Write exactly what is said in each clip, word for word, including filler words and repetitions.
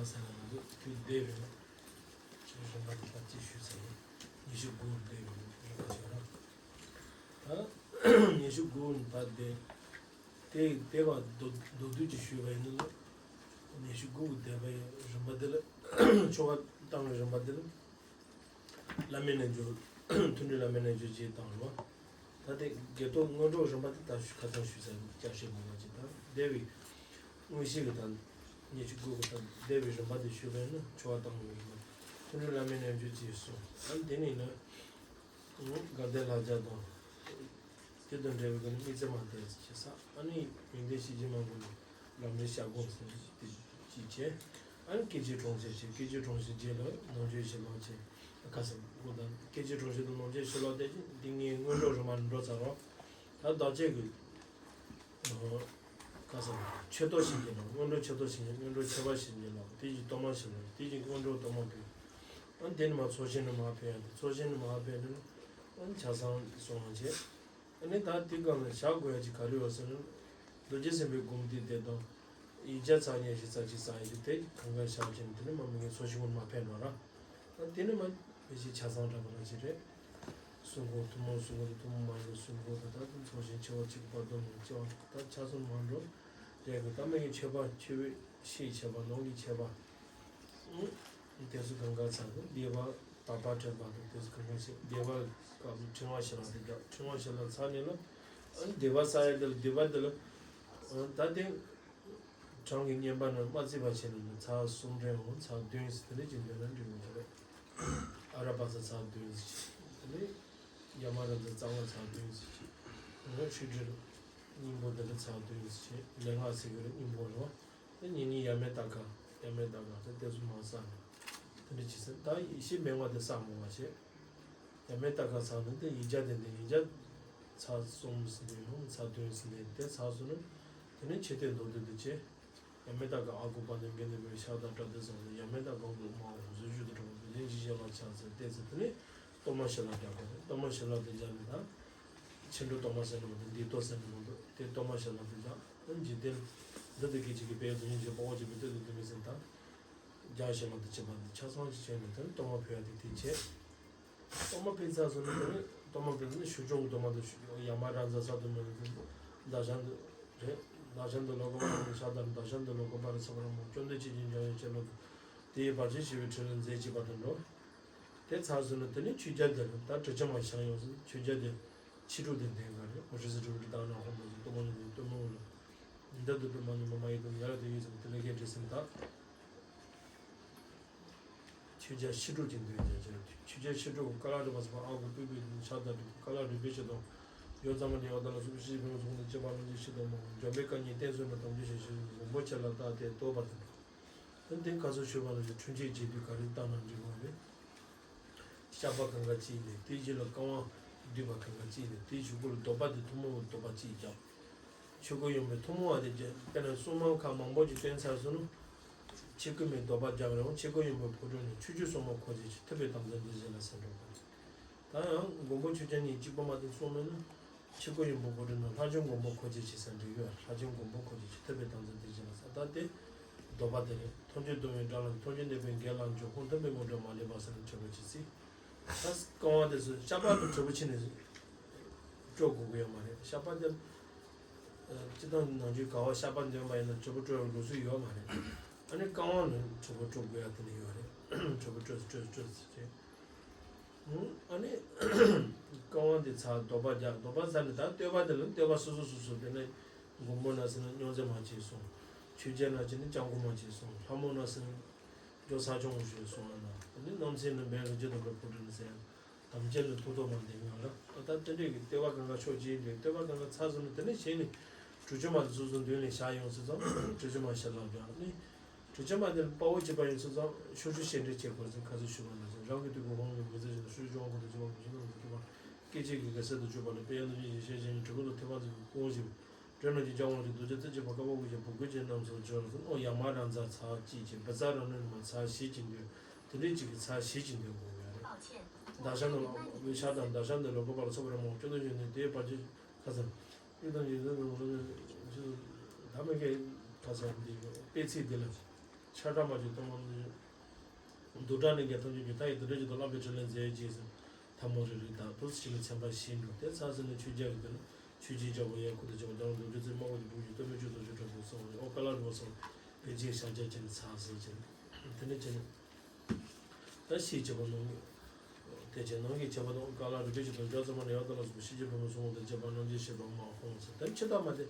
ཟེར་ན་ང་ཚོ་དུས་འདས་པའི་ན་ཅིག་རིམ་པ་དེ་ལྟར་ཅིག་ཞུས་ཚར་ཡིན། ཉི་ཤུ་དགུ་འདས་པའི་རིམ་པ་ཞུ་ར། ད་ཉི་ཤུ་དགུ་ད་འདས་དེ་འདས་པ་མདོར་མདོར་བསྡུས་ཀྱིས་ཞུས་པ་ཡིན་ན། ཉི་ཤུ་དགུ་འདས་པའི་རིམ་པ་དེ་ལ་ཆོ་ག་བཏང་བའི་རིམ་པ་དེ་ལ། བླ་མའི་རྣལ་འབྱོར། མཐུན་སྒྲུབ་བླ་མའི་རྣལ་འབྱོར་རྗེས་བཏང་རོ། ད་ལྟའི་དགེ་ཐོག་སྔོན་འགྲོ་རིམ་པ་དེ་ད་ཁ་སང་ཞུས་ཚར། བསྐྱར་བཤད་མང་བ་ཅིག་དང་འདས་པའི་དངོས་གཞི་གི་དང་ཉི་ཤུ་དགུ་གི་དང་འདས་པའི་རིམ་པ་དེ་ཞུས་པས་ན་ཆོ་ག་བཏང་བའི་རིམ་པ། མཐུན་སྒྲུབ་བླ་མའི་རྣལ་འབྱོར་རྗེས་སོ། ཨ་ནི་དེ་ནས་ན་དགའ་ལྡན་ལྷ་བརྒྱ་དང་། དེ་དང་འབྲེལ་བའི་སྒོ་ནས་དམིགས་བརྩེ་མ་དེ་ཅི་ས། ཨ་ནི་མིང་དོན་ཤེས་བྱེད་མ་དགོས་ལ་ལམ་རིམ་བྱ་སྒོ་ཟེར་དེ་ཅི་བྱེད། ཨ་ནི་སྐད་ཅིག་གྲོང་ཁྱེར་བྱེད། སྐད་ཅིག་གྲོང་ཁྱེར་རྗེས་ལ་ནང་ཆོས་བྱེད་ལོག་བྱེད། ཁ་སང་དགོས་དང་སྐད་ཅིག་གྲོང་ཁྱེར་དང་ནང་ཆོས་བྱེད་ལོག་དེ་ཅི་འདི་ངའི་སྔོན་འགྲོ་རིམ་པ་འགྲོ་ཚར་རོ། ད་བདག་བསྐྱེད་ཀྱི་ཁ་སང་མཆོད་གཏོར་བྱེད་ཀྱི་ལོག་སྔོན་འགྲོ་མཆོད་གཏོར་བྱེད་ཀྱི་སྔོན་འགྲོ་མཆོད་པ་བྱེད་ཀྱི་ལོག་དེ་ཅི་གཏོར་མ་བྱེད་ལོག་དེ་ཅི་སྔོན་འགྲོ་གཏོར་མ་ཕུལ། ཨ་ནི་དེ་ནི་མ་ཚོགས་ཆེན་ནི་མ་ཕུལ་ཡང་དེ་ཚོགས་ཆེན་ནི་མ་ཕུལ་ནི་ཨ་ནི་ཆ་ཚང་སོང་བྱེད། ཨ་ནི་ད་དེ་སྒང་ལ་བཞག་དགོས་ཡ་ཅིག་ག་རེ་ཡོད་ཟེར་ན། རྡོ་རྗེ་སེམས་དཔའི་སྒོམ་དེ་དེ་དང་། ཡིག་བརྒྱ་ཚར་ཉེར་བཞི་ཚར་གཅིག་ཚར་ཡི་དེ་གང་ག་བཞག་ཅིང་དེ་ནི་མ་མི་ངན་ཚོགས་ཞིང་ངོར་མ་ཕན་འགྲོ་ར། ད་དེ་ནི་མ་མི་ཞིག་ཆ་ཚང་འདྲ་པོ་ར་ཅིག་རེད། སྲུང་འཁོར་ཐུན་མོང་སྲུང་འཁོར་དང་ཐུན་མོང་མ་ཡིན་པའི་སྲུང་འཁོར་དང་ད་དུང་ཚོགས་ཞིང་ཆེ་བ་གཅིག་བར་དུ་མི་ཆེ་བ་ད་ཆ་ཚང་མ་འགྲོ། རེད་གི་ད་མི་ངན་མཆོད་པ་མཆོད་པའི་ཤེས་བྱེད་པ་ནང་གི་མཆོད་པ། དེ་ཚོ་གང་ག་ཚར་ནས་བཟླས་པ་དག་པ་དྲན་པ་དང་དེ་ཚོ་གང་ག་བྱེད། བཟླས་པ་སྐབས་སུ་ཕྲེང་བ་ཞལ་ལག་དེ་རྒྱག་ཕྲེང་བ་ཞལ་ལག་ཚར་ནས་ལ། ཨ་ནི་བཟླས་པ་ས་ཡ་དེ་ལ་བཟླས་པ་དེ་ལ། ཨ་ད་དེ་གྲངས་ཀྱི་བསྙེན་པ་རྣམས་མ་བརྩིས་པ་བྱས་ནས་ཚར་གསུམ་དྲན་འོང་ཚར་བདུན་ཟེར་དེ་འདྲ་ཅིག་འདོན་ན་འགྲིག་མི་འགྲིག་རེད། ཨ་ར་པ་ཚ་ཚར་བདུན་ཟེར་དེ་ནས་ཡ་མ་ར་ཛ་རྩ་བ་ཚར་བདུན་ཟེར་ཅིག་ཨ་ཆོས་འབྲེལ་སྙིང་པོ་དེ་ལ་ཚར་བདུན་ཟེར་ཅིག་ལས་སྔགས་ཟེར་གི་རེད་སྙིང་པོ་རེད་བ། དེ་ཉིན་ཉིན་ཡ་མེད་ད་ག་ཡ་མེད་ད་ག་དེ་དེ་ཚོ་མ་བསགས་ནས་དེ་འདྲ་བྱེད་ཟེར། ད་ཡེ་ཤེས་མེད་པ་དེ་བསགས་མོ་བ་བྱེད། ཡ་མེད་ད་ག་བསགས་ནས་དེ་ཡིག་བརྒྱ་དེ་འདི་ཡིག་བརྒྱ་ཚར་གསུམ་ཟིན་ནས་ཡང་ཚར་བདུན་ཟིན་ནས་དེ་ཚར་སོང་ན། དེ་ནས་ཆེ་བསྟོད་མདོར་བསྡུས་དེ་བྱེད། ཡ་མེད་ད་ག་ཨ་ཁུ་དཔལ་ལྡན་དགེ་འདུན་པའི་ཕྱག་དང་སྐྲ་དེ་བཟང་ནས་ཡ་མེད་ད་ག་འགུག་མ་འོང་བཟོད་བཅོས་དུ་གྲོགས་པའི་ལན་གྱི་བཞེས་པ་ཕྱག་འཚལ་ཏེ་ཚེ་དེ་ནས་གཏོར་མ་ཞལ་ལག་རྒྱག་དགོས་རེད། གཏོར་མ་ཞལ་ལག་དེ་རྒྱག་ནས་ད། ཕྱི་འགྲོ་གཏོར་མ་ཟེར་ནི་མ་གཏོགས་འདི་གཏོར་ཟེར་ནི་མ་གཏོགས་དེ་གཏོར་མ་ཞལ་ལག་དེ་ལ་ཨ་འཇིག་རྟེན་འདི་དེ་སྐད་ཅིག་གིས་དཔལ་དུ་ཡིན་གྱི་དཔའ་བོ་གཅིག་པུ་སྟོད་དུ་འདུག་མི་ཟིན་ད། རྒྱ་ཞལ་ལག་དེ་བྱེད་པ་འདི་ཆ་ཚང་ཞིག་བྱས་ནས་དེ་ནི་གཏོར་མ་ཕུལ་ཡ་དེ་དེ་བྱས། གཏོར་མ་ཕུལ་ཚར་སོང་ནས་དེ་ནི་གཏོར་མ་ཕུལ་ནས་ཞུ་སྦྱོང་གི་གཏོར་མ་དང་ཞུ་ཡ་མ་རང་ཚ་ས་དུ་མི་ཟིན་ད་བཞག་འདི་རེད། ད་བཞག་འདི་ལོ་གོ་པ་རང་ཤ་དང་ད་བཞག་འདི་ལོ་གོ་པ་རང་ཚ་པ་རང་མོ་སྐྱོན་འདི་ཅི་ཅི་འཇོག་ཡོད་ཅེས་ལོ་དེ་ཡི་བར་ཆད་ཞི་བའི་ཕྲིན་ལས་མཛད་ཅེས་པ་དང་འགྲོ། དེ་ཚར་སོང་ན་དེ་ནས་ཆོས་རྒྱལ་དེ་ལ་ད་དྲི་ཆབ་མ་བཞག་ཡོང་ཟིན་ཆོས་རྒྱལ་དེ་ཕྱི་དྲོ་དེ་ལྡན་ག་རེ་འོ་རི་སི་དྲི་བ་དྲི་དང་ན་ཧོ་མོ་ཟིན་གཏུམ་མོ་ནི་ཟིན་གཏུམ་མོ་ལ་འདི་དུ་དུ་མ་ནི་མ་མ་ཡི་དུ་ཡ་ར་དུ་ཡི་ཟིན་དེ་ལ་གེ་དྲི་སིན་ད་ཆོས་རྒྱལ་ཕྱི་དྲོ་གི་འདོན་རྒྱལ་ཆེ་ཆོས་རྒྱལ་ཕྱི་དྲོ་ཀ་ལ་རི་བ་ས་པ་ཨ་གུ་པི་པི་ཤ་ད་པི་ཀ་ལ་རི་པི་ཤ་དང་ཡོ་ཙམ་ནི་ཡོ་ད་ལ་སུ་ཤི་ཕི་ང་སུ་ནི་ཅེ་པ་ལ་ཇི་ཤི་དང་མོ་འཇམ་པའི་བཀའ་ཉིད་བསྟན་སོང་ན་དམ་ཆོས་ཤེས་ཤེས་མགོན་པོ་ཆེ་ལ་ད་དེ་བསྟོད་པ་དང་། ད་འདི་ཁ་སང་ཞུས་པ་ནང་བཞིན་འཁྲུན་ཆོད་བྱེད་དུས་ག་རེ་བཏང་ན་འགྲིག་གོ་རེད། བཤགས་པ་གང་ག་གཅིག་ནས་དེའི་རྗེས་ལ་བསྐང་བ་འདུས་པ་གང་ག་གཅིག་ནས་དེའི་གཞུག་གུ་ལ་བཟློག་པ་དེ་ཐུན་མོང་བའི་བཟློག་པ་གཅིག་ཀྱང་། ཆོས་སྐུ་ཡོན་པོའི་ཐུན་མོང་བ་དེ་རྒྱ་དཔེར་ན་སྲུང་མ་ཁག་མང་པོ་ཅིག་བསྟན་ཚར་སོང་ན། ཆོས་སྐུ་མའི་བཟློག་པ་རྒྱག་རེད་འོང་ཆོས་སྐུ་ཡོན་པོའི་ཕོ་བྲང་ནས་ཆོས་སྐྱོང་སྲུང་མ་འཁོར་བཅས་ཀྱི་ཐུབ་པའི་དམ་རྫས་འདི་བཞིན་ལ་ཟེར་འགྲོ་དགོས། ད་ཡང་མགོན་པོ་ཆོས་རྒྱལ་གཉིས་གཅིག་པ་མ་གཏོགས་སྲུང་མེད་ན། ཆོས་སྐུ་ཡོན་པོ་ཕོ་བྲང་ན་ལྷ་ཆེན་མགོན་པོ་འཁོར་བཅས་ཀྱི་ཟེར་འདྲ་ཡོད། ལྷ་ཆེན་མགོན་པོ་འཁོར་བཅས་ཀྱི་ཐུབ་པའི་དམ་རྫས་འདི་བཞིན་ལ་ཟེར་ད་དེ་བཟློག་པ་དེ་རེད། ཐམས་ཅད་སྡུག་བསྔལ་དགྲ་ལ་ཐམས་ཅད་གནོད་པའི་བགེགས་ལ་འཇོམས་ཧཱུྃ་ཐུབ་པའི་དངོས་གྲུབ་མ་ལུས་པ་ཟེར་ནས་མཆོད་པ་ཅིག་གཟིགས། ད་བསྐང་བ་དེ་ཚོ་བཤགས་པ་དང་དྲིལ་བུ་ཕྱི་ནས་སྤྲོ་དགོས་ཀྱི་ཡོད་མ་རེད། བཤགས་པ་དེ་སྤྱི་བཏང་ནང་ཆོས་ག་བ་བཤགས་པ་འདོན་པ་ཡིན་ན་དྲིལ་བུ་སྤྲོ་བའི་ལུགས་སྲོལ་ཡོད་མ་རེད། ཨ་ནི་བསྐང་བ་ནི་དྲིལ་བུ་སྤྲོ་དགོས་ཡ་དེ་ནི་ཡོད་རེད། དྲིལ་བུ་སྤྲོས་སྤྲོས་སྤྲོས་ཟེར་ཏེ། ཨ་ནི་བསྐང་བ་འདི་ཚར་བཟློག་པ་རྒྱག་བཟློག་པ་ཚར་ནས་ད་བསྟོད་པ་འདི་ལ་བསྟོད་པ་སོ་སོ་སོ་སོ་དེ་ནས་མགོན་པོ་ན་ཟེར་ན་སྨྱོ་རྫས་མ་བྱས་སོང་། ཆོས་རྒྱལ་ན་ཟེར་ན་སྤྱང་ཀི་མ་བྱས་སོང་། ལྷ་མོ་ན་ཟེར་ན་སྐྱོ་ས་སྐྱོང་བ་ཞིག་སོང་ཨ་ན་དེ་ནས་རྣམ་སྲས་ན་འབེན་རི་རྒྱུད་དམ་པའི་ཕོ་བྲང་ན་ཟེར་ཡང་དམ་ཅན་ལ་ཐུགས་དོགས་མ་འདི་ང་ལ་ད་ལྟ་དེ་འདྲས་ཀྱི་བསྟོད་པ་གང་ག་ཕྱོགས་གཅིག་འདྲས་བསྟོད་པ་གང་ག་ཚར་སོང་ན་དེ་ནས་གཞན་ནས་གྲུ་ཆུ་མ་དེ་སོ་སོ་མདུན་ལས་བཞག་ཡོང་ཟེར་ཙང་གྲུ་ཆུ་མ་ཞལ་ལག་བརྒྱབ་ནས། དྲི་ཆུ་མ་དེ་དཔའ་བོ་གཅིག་པ་ཡིན་སོང་ཙང་ཤོག་གུ་ཤེས་འདྲེན་བྱེད་དགོས་ཟེར་ཁ་སང་ཞུས་པ་ནང་བཞིན་རང་གི་དུས་ཀྱི་དབང་ལུང་མི་ཚེ་བཞིན་ཤོག་གུ་ཀྱང་གོང་དུ་བརྗོད་པ་མི་ཤེས་ན་མི་སྐྱེ་བ་སྐད་ཅིག་གིས་གེ་སར་དུ་གྱུར་པ་ལས་དཔལ་ཡོན་ཏན་ཅན་ཞེས་བཤད་བཞིན་གྲི་གུ་ལ་ཐེ་བ་འཛིན་པའི་ཀུན་ཞིག་སྒྲོན་ནག་གི་ལྗང་དབང་གི་རྡོ་རྗེ་རྩེ་གཅིག་པ་ཀ་བ་དགུ་ཞིག་བུ་གུ་ཅན་རྣམས་སུ་སྦྱོར་ཟིན་ཨོ་ཡ་མ་ར་ཛ་ཚར་གཅིག་ཅིག་བི་ཛ་ར་ནུ་མ་ཚར་བཞི་ཅིག་འདོན་དེ་འདྲའི་གཅིག་གིས་ཚར་བཞི་ཅིག་འདོན་དགོས་ཡ་རེད། ད་ཤ་ནུ་ལ་བི་ཤ་དང་ད་ཤ་ནུ་ལོ་གོ་པ་ལ་སོགས་པ་ར་མོ་སྐྱོ་དོན་བཞིན་ནི་དེའི་བར་གྱི་ཁ་ཚ། ཨི་དང་ཡིན་ན་ནང་ལ་ད་མི་གའི་ཁ་ཚ་འདི་དཔེ་ཚིག་འདི་ལ་ ཆགས་སྒྲ་མ་བྱེད་སྟོང་པ་ནི། འདུག་སྒྲ་ནི་འགལ་ཐམས་ཅད་ཀྱི་མཐའ་ཡི་འདུ་འབྲལ་གྱི་དོན་བླངས་པའི་ཕྲིན་ལས་མཛད་ཅེས་སོ། ཐལ་མོ་རེ་རེ་དང་དུ་ཕྱིན་ནས་ཚན་པ་བཞི་འགྲོ་དེ་ཚར་ཟིན་ནས་ཆོས་རྒྱལ་གྱི་དོན་ནི་ཆོས་ཀྱི་རྒྱལ་པོ་ཡང་ཁུ་དུ་ཆེན་པོ་རྒྱལ་བ་རྡོ་རྗེ་རྩེ་དམར་པོ་གི་བུ་ཡི་སྟོད་སྨད་ཆོས་སུ་ཆོས་གྲོགས་པོ་སོགས་ཨོ་ཀ་ལ་རི་བོ་སོགས་པའི་རྗེས་ཞག་བརྒྱ་ཅན་ཚར་ཟིན་ཅན། དེ་ནས་ཅན། ད་ཤེས་བྱེད་པ་ནང་དེ་བྱས་ནང་གི་བྱེད་པ་དང་ཀ་ལ་རི་པའི་ཆེད་དུ་འཇོག་ཚང་མ་ནས་ཡང་དག་ལ་སོགས་པའི་ཤེས་བྱེད་ཕུང་པོ་གསུམ་དང་བཅས་པ་རྣམ་འབྱེད་བྱེད་པ་མ་ཧོང་ཟེར་དེ་ཆེ་ཐག་མ་དེ།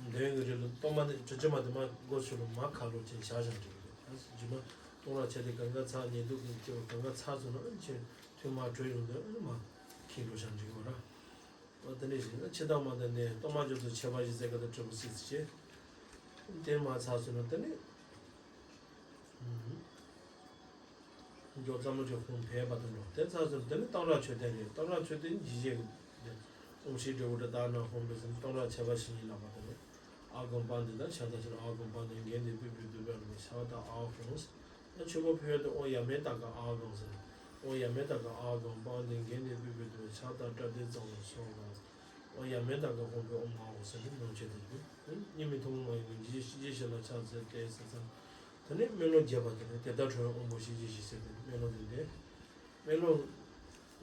འདོན་གྱི་རེད་ལ་གཏོར་མ་དེ་ཆུ་ཆུ་མ་དེ་མ་སྒོ་ཕྱོགས་ལ་མ་ཁ་ལོ་ཅན་བཞག་བཞག་འགྲིག་གི་རེད། རྗེས་མ་གཏོང་ར་བྱས་ཏེ་གང་ག་ཚར་ཉེ་དུ་གི་སྐྱེ་བ་གང་ག་ཚར་སོང་ན་ཨ་ནི་ཆེ་ཐུན་མ་གྲོལ་ཡོང་དུས་ཨ་ནི་མ་ཁེངས་འགྲོ་བཞག་འགྲིག་གི་རེད། ཨོ་དེ་འདྲ་ཞིག་ན་ཆེ་ཐག་མ་དེ་ནས་གཏོར་མ་འཇོག་ཏུ་བྱེད་པ་ཞིག་ཟེར་ག་དང་གྲུབ་པ་སྲིད་ཟེར་ཅེ། དེ་མ་ཚར་སོང་ན་དེ་ནི། འགྱོ་རྩ་མོ་ཅིག་ཧོང་བས་པ་དང་འགྲོ་དེ་ཚར་ཚུར་དེ་ནི་གཏང་རག་མཆོད་རྟེན་རེད། གཏང་རག་མཆོད་རྟེན་ཇི་བཞིན་གྱི་དེ་ཨོཾ་ཤྲཱི་ཏྲཱི་ཨུ་ཏྲ་དྷ་ན་ཧོཾ་བྷེ་ཟེར་ནི་གཏང་རག་ཆད་པ་བཞི་ཡིན་ལབ་པ་དེ་རེད། ཨ་གམ་པཱན་དེ་དང་ཤ་ད་ཤ་ཨ་གམ་པཱན་དེ་འགན་དེ་པི་པི་དུ་པ་རུ་ཤ་ད་ཨ་ཧོང་། ད་མཆོད་པ་ཕུལ་ཡ་དེ་ཨོཾ་ཡ་མེ་ཏ་ཀ་ཨ་གམ་ཟེར་ནི་ཨོཾ་ཡ་མེ་ཏ་ཀ་ཨ་གམ་པཱན་དེ་འགན་དེ་པི་པི་དུ་པ་ཤ་ད་པྲ་དེ་ཙམ་ལ་སོགས་པ། ཨོཾ་ཡ་མེ་ཏ་ཀ་ཧོཾ་བྷེ་ཨོཾ་ཨཱཿཧཱུྃ་ཟེར་ཏེ་ནང་བྱེད་དུ་འདུག་དེ་སྙིགས་མའི་ཐུན་མོང་མ་ཡིན་པའི་འཇིགས་བྱེད་ཞི་བྱེད་ཞི་ལ་ཕྱག་འཚལ་ཏེ་ཟེར་ཙང་། དེ་ནས་སྨོན་ལམ་རྒྱས་པ་དེ་ནི་དེ་ལྟར་ཁྲོ་བའི་དབང་པོ་ཞི་བྱེད་ཞི་ཟེར་ཏེ་སྨོན་ལམ་འདི་འདི། སྨོན་ལམ་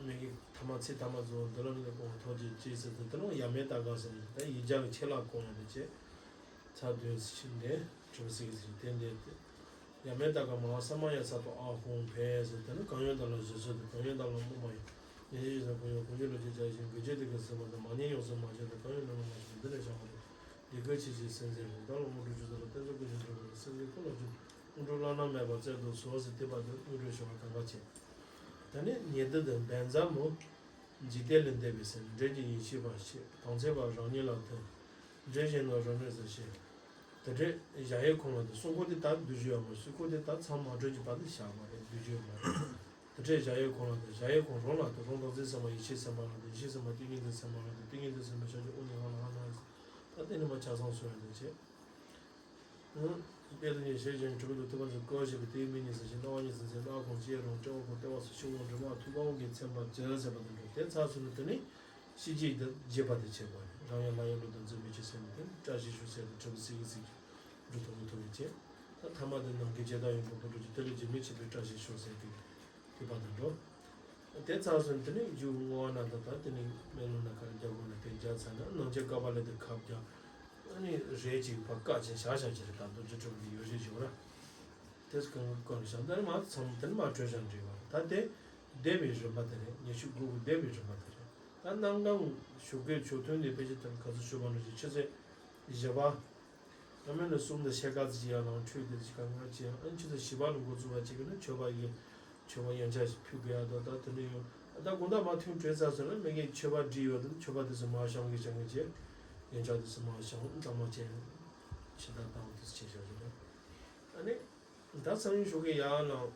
མིག་གི་ཐ་མ་ཚིག་ཐ་མ་རྫོགས་འདི་ལ་ནི་གོང་ཐོག་ཅེས་ཅེས་ཟེར་ཏེ་དེ་ནི་ཡ་མེ་ཏ་ཀ་ཟེར་ནས་ད་ཡིག་བརྒྱ་གི་ཆད་ལྷག་གོང་ཡང་དེ་བྱས། ཚར་དུས་ཕྱིན་ཏེ་གྲུབ་ཟིག་ཟིག་དེ་འདས་ཏེ། ཡ་མེ་ཏ་ཀ་མ་ཧཱ་ས་མ་ཡ་ས་ཏོ་ཨཱཿཧཱུྃ་ཕཊ་ཟེར་དེ་ནི་གང་ཡོད་བདག་ལ་བཟོད་ཚུལ་དང་གང་ཡོད་བདག་ལ་མ་ཡིན་ཉེས་ཅན་ཞིག་ན་གང་ཡོད་གང་ཅི་ལ་ཅི་བྱ་ཞིང་འགུལ་བྱེད་དེ་གི་ཟིན་པ་དང་མ་ཉེས་ཡོངས་སུ་མ་བྱས་དང་གང་ཡོད་ནམ་མ་བྱས་པ་འདི་ལས་བྱ་བ་དང་འདི་ཀའི་ཆེ་ཆེ་སེམས་ཟེར་ཞིང་བདག་ལ་དངོས་གྲུབ་ཅི་ཟེར་ལ་བསྟན་ཚོགས་ཀྱི་ཞིང་གྲུབ་པ་ལ་སེམས་ཀྱི་ཀུན་ལ་བཅུག་དངོས་གྲུབ་བླ་ན་མེད་པ་སྩལ་དུ་གསོལ་ཟེར་དེ་བར་དུ་དངོས་གྲུབ་ཞུ་བ་གང་ག་བྱས། ད་ནི་ཉེ་དུ་དང་བན་ཛ་མོ། འཇིག་རྟེན་ལས་འདས་པའི་སེམས་འབྲེལ་གྱི་ཡེ་ཤེས་པ་ཞེས་དམ་ཚིག་པ་རང་ཉིད་ལ་ཐོས། འབྲེལ་གཞན་ལ་རང་གནས་སུ་ཞེས། དེ་འདྲའི་བཞག་ཡས་ཁོང་ལ་དེ་གསུང་སྐོར་དེ་ད་བསྡུས་རྒྱུ་ཡོད་མ་རེད། གསུང་སྐོར་དེ་ད་མཚམས་མ་གྲོལ་གྱི་བར་དུ་བཞག་པ་རེད། བསྡུས་རྒྱུ་ཡོད་མ་རེད། དེ་འདྲའི་བཞག་ཡས་ཁོང་ལ་དེ་བཞག་ཡས་ཁོང་རང་ལ་དེ་རང་དམ་ཚིག་སེམས་པ་ཡེ་ཤེས་སེམས་དཔའ་ལ་དེ་ཡེ་ཤེས་སེམས་དཔའ་ཏིང་ངེ་འཛིན་སེམས་དཔའ་ལ་དེ་ཏིང་ངེ་འཛིན་སེམས་དཔའ་ཤར་གྱི་དབུ་ནས་ཧ་ལ་ཧ་ལ་ཧ་ལ་ད་དེ་ནི་མ་ཆ་ཚང་སོ་ཡ་དེ་བྱས། དཔལ་དུ་ཉེ་ཞེས་བྱ་བའི་གྲུབ་པའི་ཐུབ་པ་ཚུལ་ཀོ་ཞེས་པའི་དེའི་མིང་ནི་ཟེར་ཞིང་སྣང་བ་ཉིད་ཟེར་ཚེ་སྣང་ཁོང་ཅེས་རུང་སྤྲེའུ་ཁོང་ལྟེ་བ་སོགས་ཆུ་ཁོང་སྒྲོལ་མ་ཐུབ་དབང་གིས་མཚན་པ་བརྗོད་ཟེར་བ་དང་འགྲོ་དེ་ཚར་སོང་ན་དེ་ནི་ཤེས་བྱེད་དེ་རྒྱས་པ་དེ་བྱེད་པ་རེད། རང་ཡང་ལྷ་ཡང་ཀླུ་དང་འཛིན་མི་ཆོས་སེམས་དེ་བཀྲ་ཤིས་ཤོག་ཟེར་ཏེ་གྲུབ་ཚིག་གི་ཚིག་འབྲུ་དང་མི་ཐུབ་པའི་ཆེད་ད་ཐ་མ་དེ་ནམ་མཁའི་ཇི་ལྟར་ཡོངས་སུ་རྫོགས་པའི་ཆོས་དེ་ལས་རྒྱུ་མེད་ཆེས་པའི་བཀྲ་ཤིས་ཤོག་ཟེར་ཏེ། དེ་བར་དུ་འགྲོ། དེ་ཚར་སོང་དེ་ནས་རྒྱུ་བསྔོ་བ་ན་ད་ལྟ་དེ་ནས་སྨོན་ལམ་ན་ཁར་རྒྱབ་ཁོག་ན་དེ་རྒྱ་ཚ་ན་ནང་ཆེན་བཀའ་པ་ལས་དེ་ཁ་བརྒྱ། ཨ་ནི་རེད་ཅིག་བ་བཀའ་ཆེན་བཞག་བཞག་ཅིག་རེད། ད་དུང་ཅི་ཁྲིམས་ཀྱི་ཡོ་བྱད་ཞིག་ར། དེ་སྐོང་སྐོང་བཞག་འདི་ནི་མ་ཚང་དེ་ནི་མ་གྲོལ་བཞག་འདྲི་བ་ད་དེ་བཟླས་པའི་རིམ་པ་དེ་རེད། ཉི་ཤུ་དགུ་གི་བཟླས་པའི་རིམ་པ་དེ་རེད། ད་གནམ་གང་ཞོགས་ཀའི་ཆོས་ཐུན་དེ་དཔེ་ཆ་དེ་ག་ཚོད་ཞུ་བ་ནང་བཞིན་ཆུ་ཚོད་བཞི་པ། སྔ་མོ་ནས་གསུམ་དང་ཕྱེད་ཀ་ཙམ་ཅིག་ཡར་ལངས་ཁྲུས་དེ་ཅིག་གང་གང་ཅིག་ཡང་ཨ་ནི་ཆུ་ཚོད་བཞི་པ་ལ་འགོ་བཙུགས་པ་ཅིག་གི་ནི་མཆོད་པ་ཡི་མཆོད་པ་ཡོན་ཆབ་ཕུལ་དགོས་ཡག་འདུག་ད་དེ་འདྲ་ཡོད། ད་དགོང་དག་མ་ཐུན་གྲོལ་ཚར་སོང་ན་མི་ངན་མཆོད་པ་སྒྲིག་ཡོད་དེ་མཆོད་པ་དེ་ཚོ་མར་བཤམས་གི་བཤམས་གི་བྱས། ཡོན་ཆབ་དེ་ཚོ་མར་བཤམས་གཙང་མ་བྱས། ཕྱི་ཐག་བཏང་དེ་ཚོ་བྱས་བཞག་གི་འདུག་ཨ་ནི། ད་སང་ཉིན་ཞོགས་ཀས་ཡར་ལངས།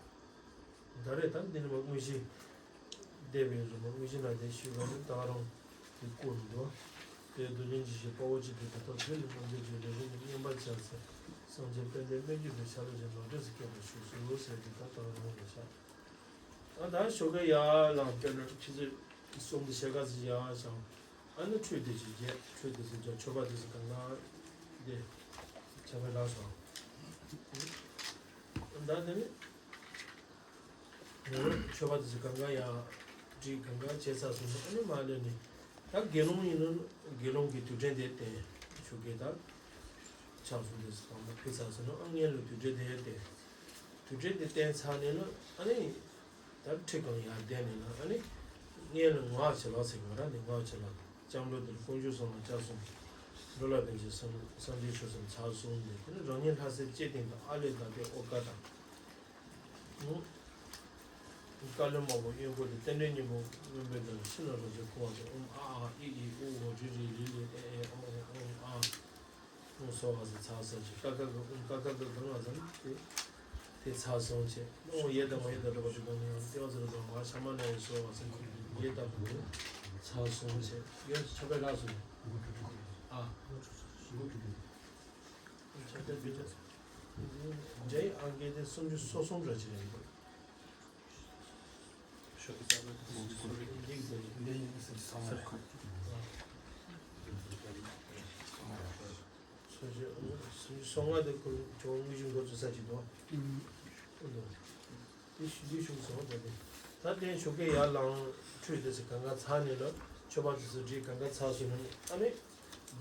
ད་རེས་ད་འདི་ནི་མ་དངོས་གཞི་བཟླས་པའི་རིམ་པ་དངོས་གཞི་ན་དེ་ཞུས་པ་ནི་ད་རུང་དེ་བསྐུར་འདུག་དེ་རྡོ་རྗེ་འཇིགས་བྱེད་དཔའ་བོ་གཅིག་དེ་ད་ལྟ་དུས་ནི་རྣམ་འབྱེད་ཀྱི་ལས་རིམ་གྱི་བསྙེན་པ་བྱ་ཚེ་སངས་རྒྱས་དཔལ་ལྡན་སྨན་གྱི་བུས་ཕྱག་ལེན་ཅིང་ནོར་འདྲེས་སུ་སྐྱེས་པར་བཞུགས་སོ་ཟེར་ཏེ་ད་ད་རུང་ལས་བྱ། ཨ་ད་ཞོགས་ཀས་ཡར་ལངས་དཔེར་ན་ཆུ་ཚོད་གསུམ་དང་ཕྱེད་ཀ་ཙམ་ཡར་བཞེངས། ཨ་ནི་ཁྲུས་དེ་ཅིག་བརྒྱབ། ཁྲུས་དེ་ཚོ་བརྒྱབ། མཆོད་པ་དེ་ཚོ་གང་ག་དེ་ཆ་བའི་ལགས་སོ། ད་དེ་ནི་མཆོད་པ་དེ་ཚོ་གང་ག་ཡང་བསྒྲིགས། གང་ག་བྱས་ཚར་སོང་ན་ཨ་ནི་མར་སླེབས་ནས་ད་དགེ་སློང་ཡིན་ན་དགེ་སློང་གི་དུས་དྲན་དེ་བསྟན། ཞོགས་ཀས་ད་ཕྱག་ཟུང་དེ་ཚོ་གང་མ་ཕུལ་ཚར་སོང་ན་ཨ་སྔོན་ལ་དུས་དྲན་དེ་བསྟན། དུས་དྲན་དེ་བསྟན་ཚར་ནས་ན་ཨ་ནི། ད་ཁྲི་སྒང་ཡར་བསྡད་ནས་ན་ཨ་ནི། སྔོན་ལ་ངག་བྱིན་རླབས་ཟེར་གི་ར། ནི་ངག་བྱིན་རླབས་སྐྱབས་འགྲོ་དེར་དཀོན་མཆོག་གསུམ་ལ་སྐྱབས་སོང་། འགྲོ་ལ་ཕན་ཕྱིར་སངས་སངས་རྒྱས་ཆོས་གསུམ་ཚར་སོང་ནས་དེ་ནི་རང་ཉིད་ལྷ་སྲས་བཅས་སྟེང་དུ་ཨ་ལས་བདག་ལྟའི་ཨོ་ཀ་དང་། བཀའ་བློན་དམར་པོ་གཡོན་པོ་དེ་རྟེན་འབྲེལ་སྙིང་པོ་སྔོན་པོའི་དང་ཤིན་ཏུ་རང་བྱུང་ཁུ་བ་དང་ཨོཾ་ཨ་ཨ་ཨི་ཨི་ཨུ་ཨོ་རི་རི་ལི་ལི་ཨེ་ཨེ་ཨོ་ཨོ་ཨོཾ་ཨ། ཨོཾ་སྭ་བྷཱ་ཟེར་ཚར་ཚར་གྱི་ཀ་ཁ་ག་ཨོཾ་ཀ་ཁ་ག་གང་ལ་ཟེར་ན་དེ་དེ་ཚར་སོང་བྱས། ཨོཾ་ཡེ་དང་མ་ཡེ་དང་སྒྲུབ་པ་དྲུག་དང་ནི་ཡང་ལྟེ་བ་ཚུ་ལ་ཚང་མ་ཤ་མ་ན་ཡེ་སྭ་བྷཱ་ཟེར་ཁུ་ཡེ་དང་བུ་ཚར་སོང་བྱས། ཡོད་ཆོ་པའི་ལགས་སོ། ཨ། ཆོ་པའི་བུ་ཚར་སོང་། འཇའ་ཡི་ཨང་ཀི་དེ་སུམ་ཅུ་སོ་གསུམ་ར་ཅི་རེད། སོ་ལྔ་དེ་ཁོ་ཆོ་དངོས་གཞི་འགོ་བཙུགས་ས་ཅིག་འདུག་ཨུ་འདུག་དེ་ཞུ་རྒྱུ་ཞུ་སོང་ད་དེ། ད་དེ་ཞོགས་ཀས་ཡར་ལངས་ཁྲུས་དེ་ཚོ་གང་ག་ཚར་ནས་ལ་མཆོད་པ་དེ་ཚོ་སྒྲིག་གང་ག་ཚར་སོང་ན་ཨ་ནི་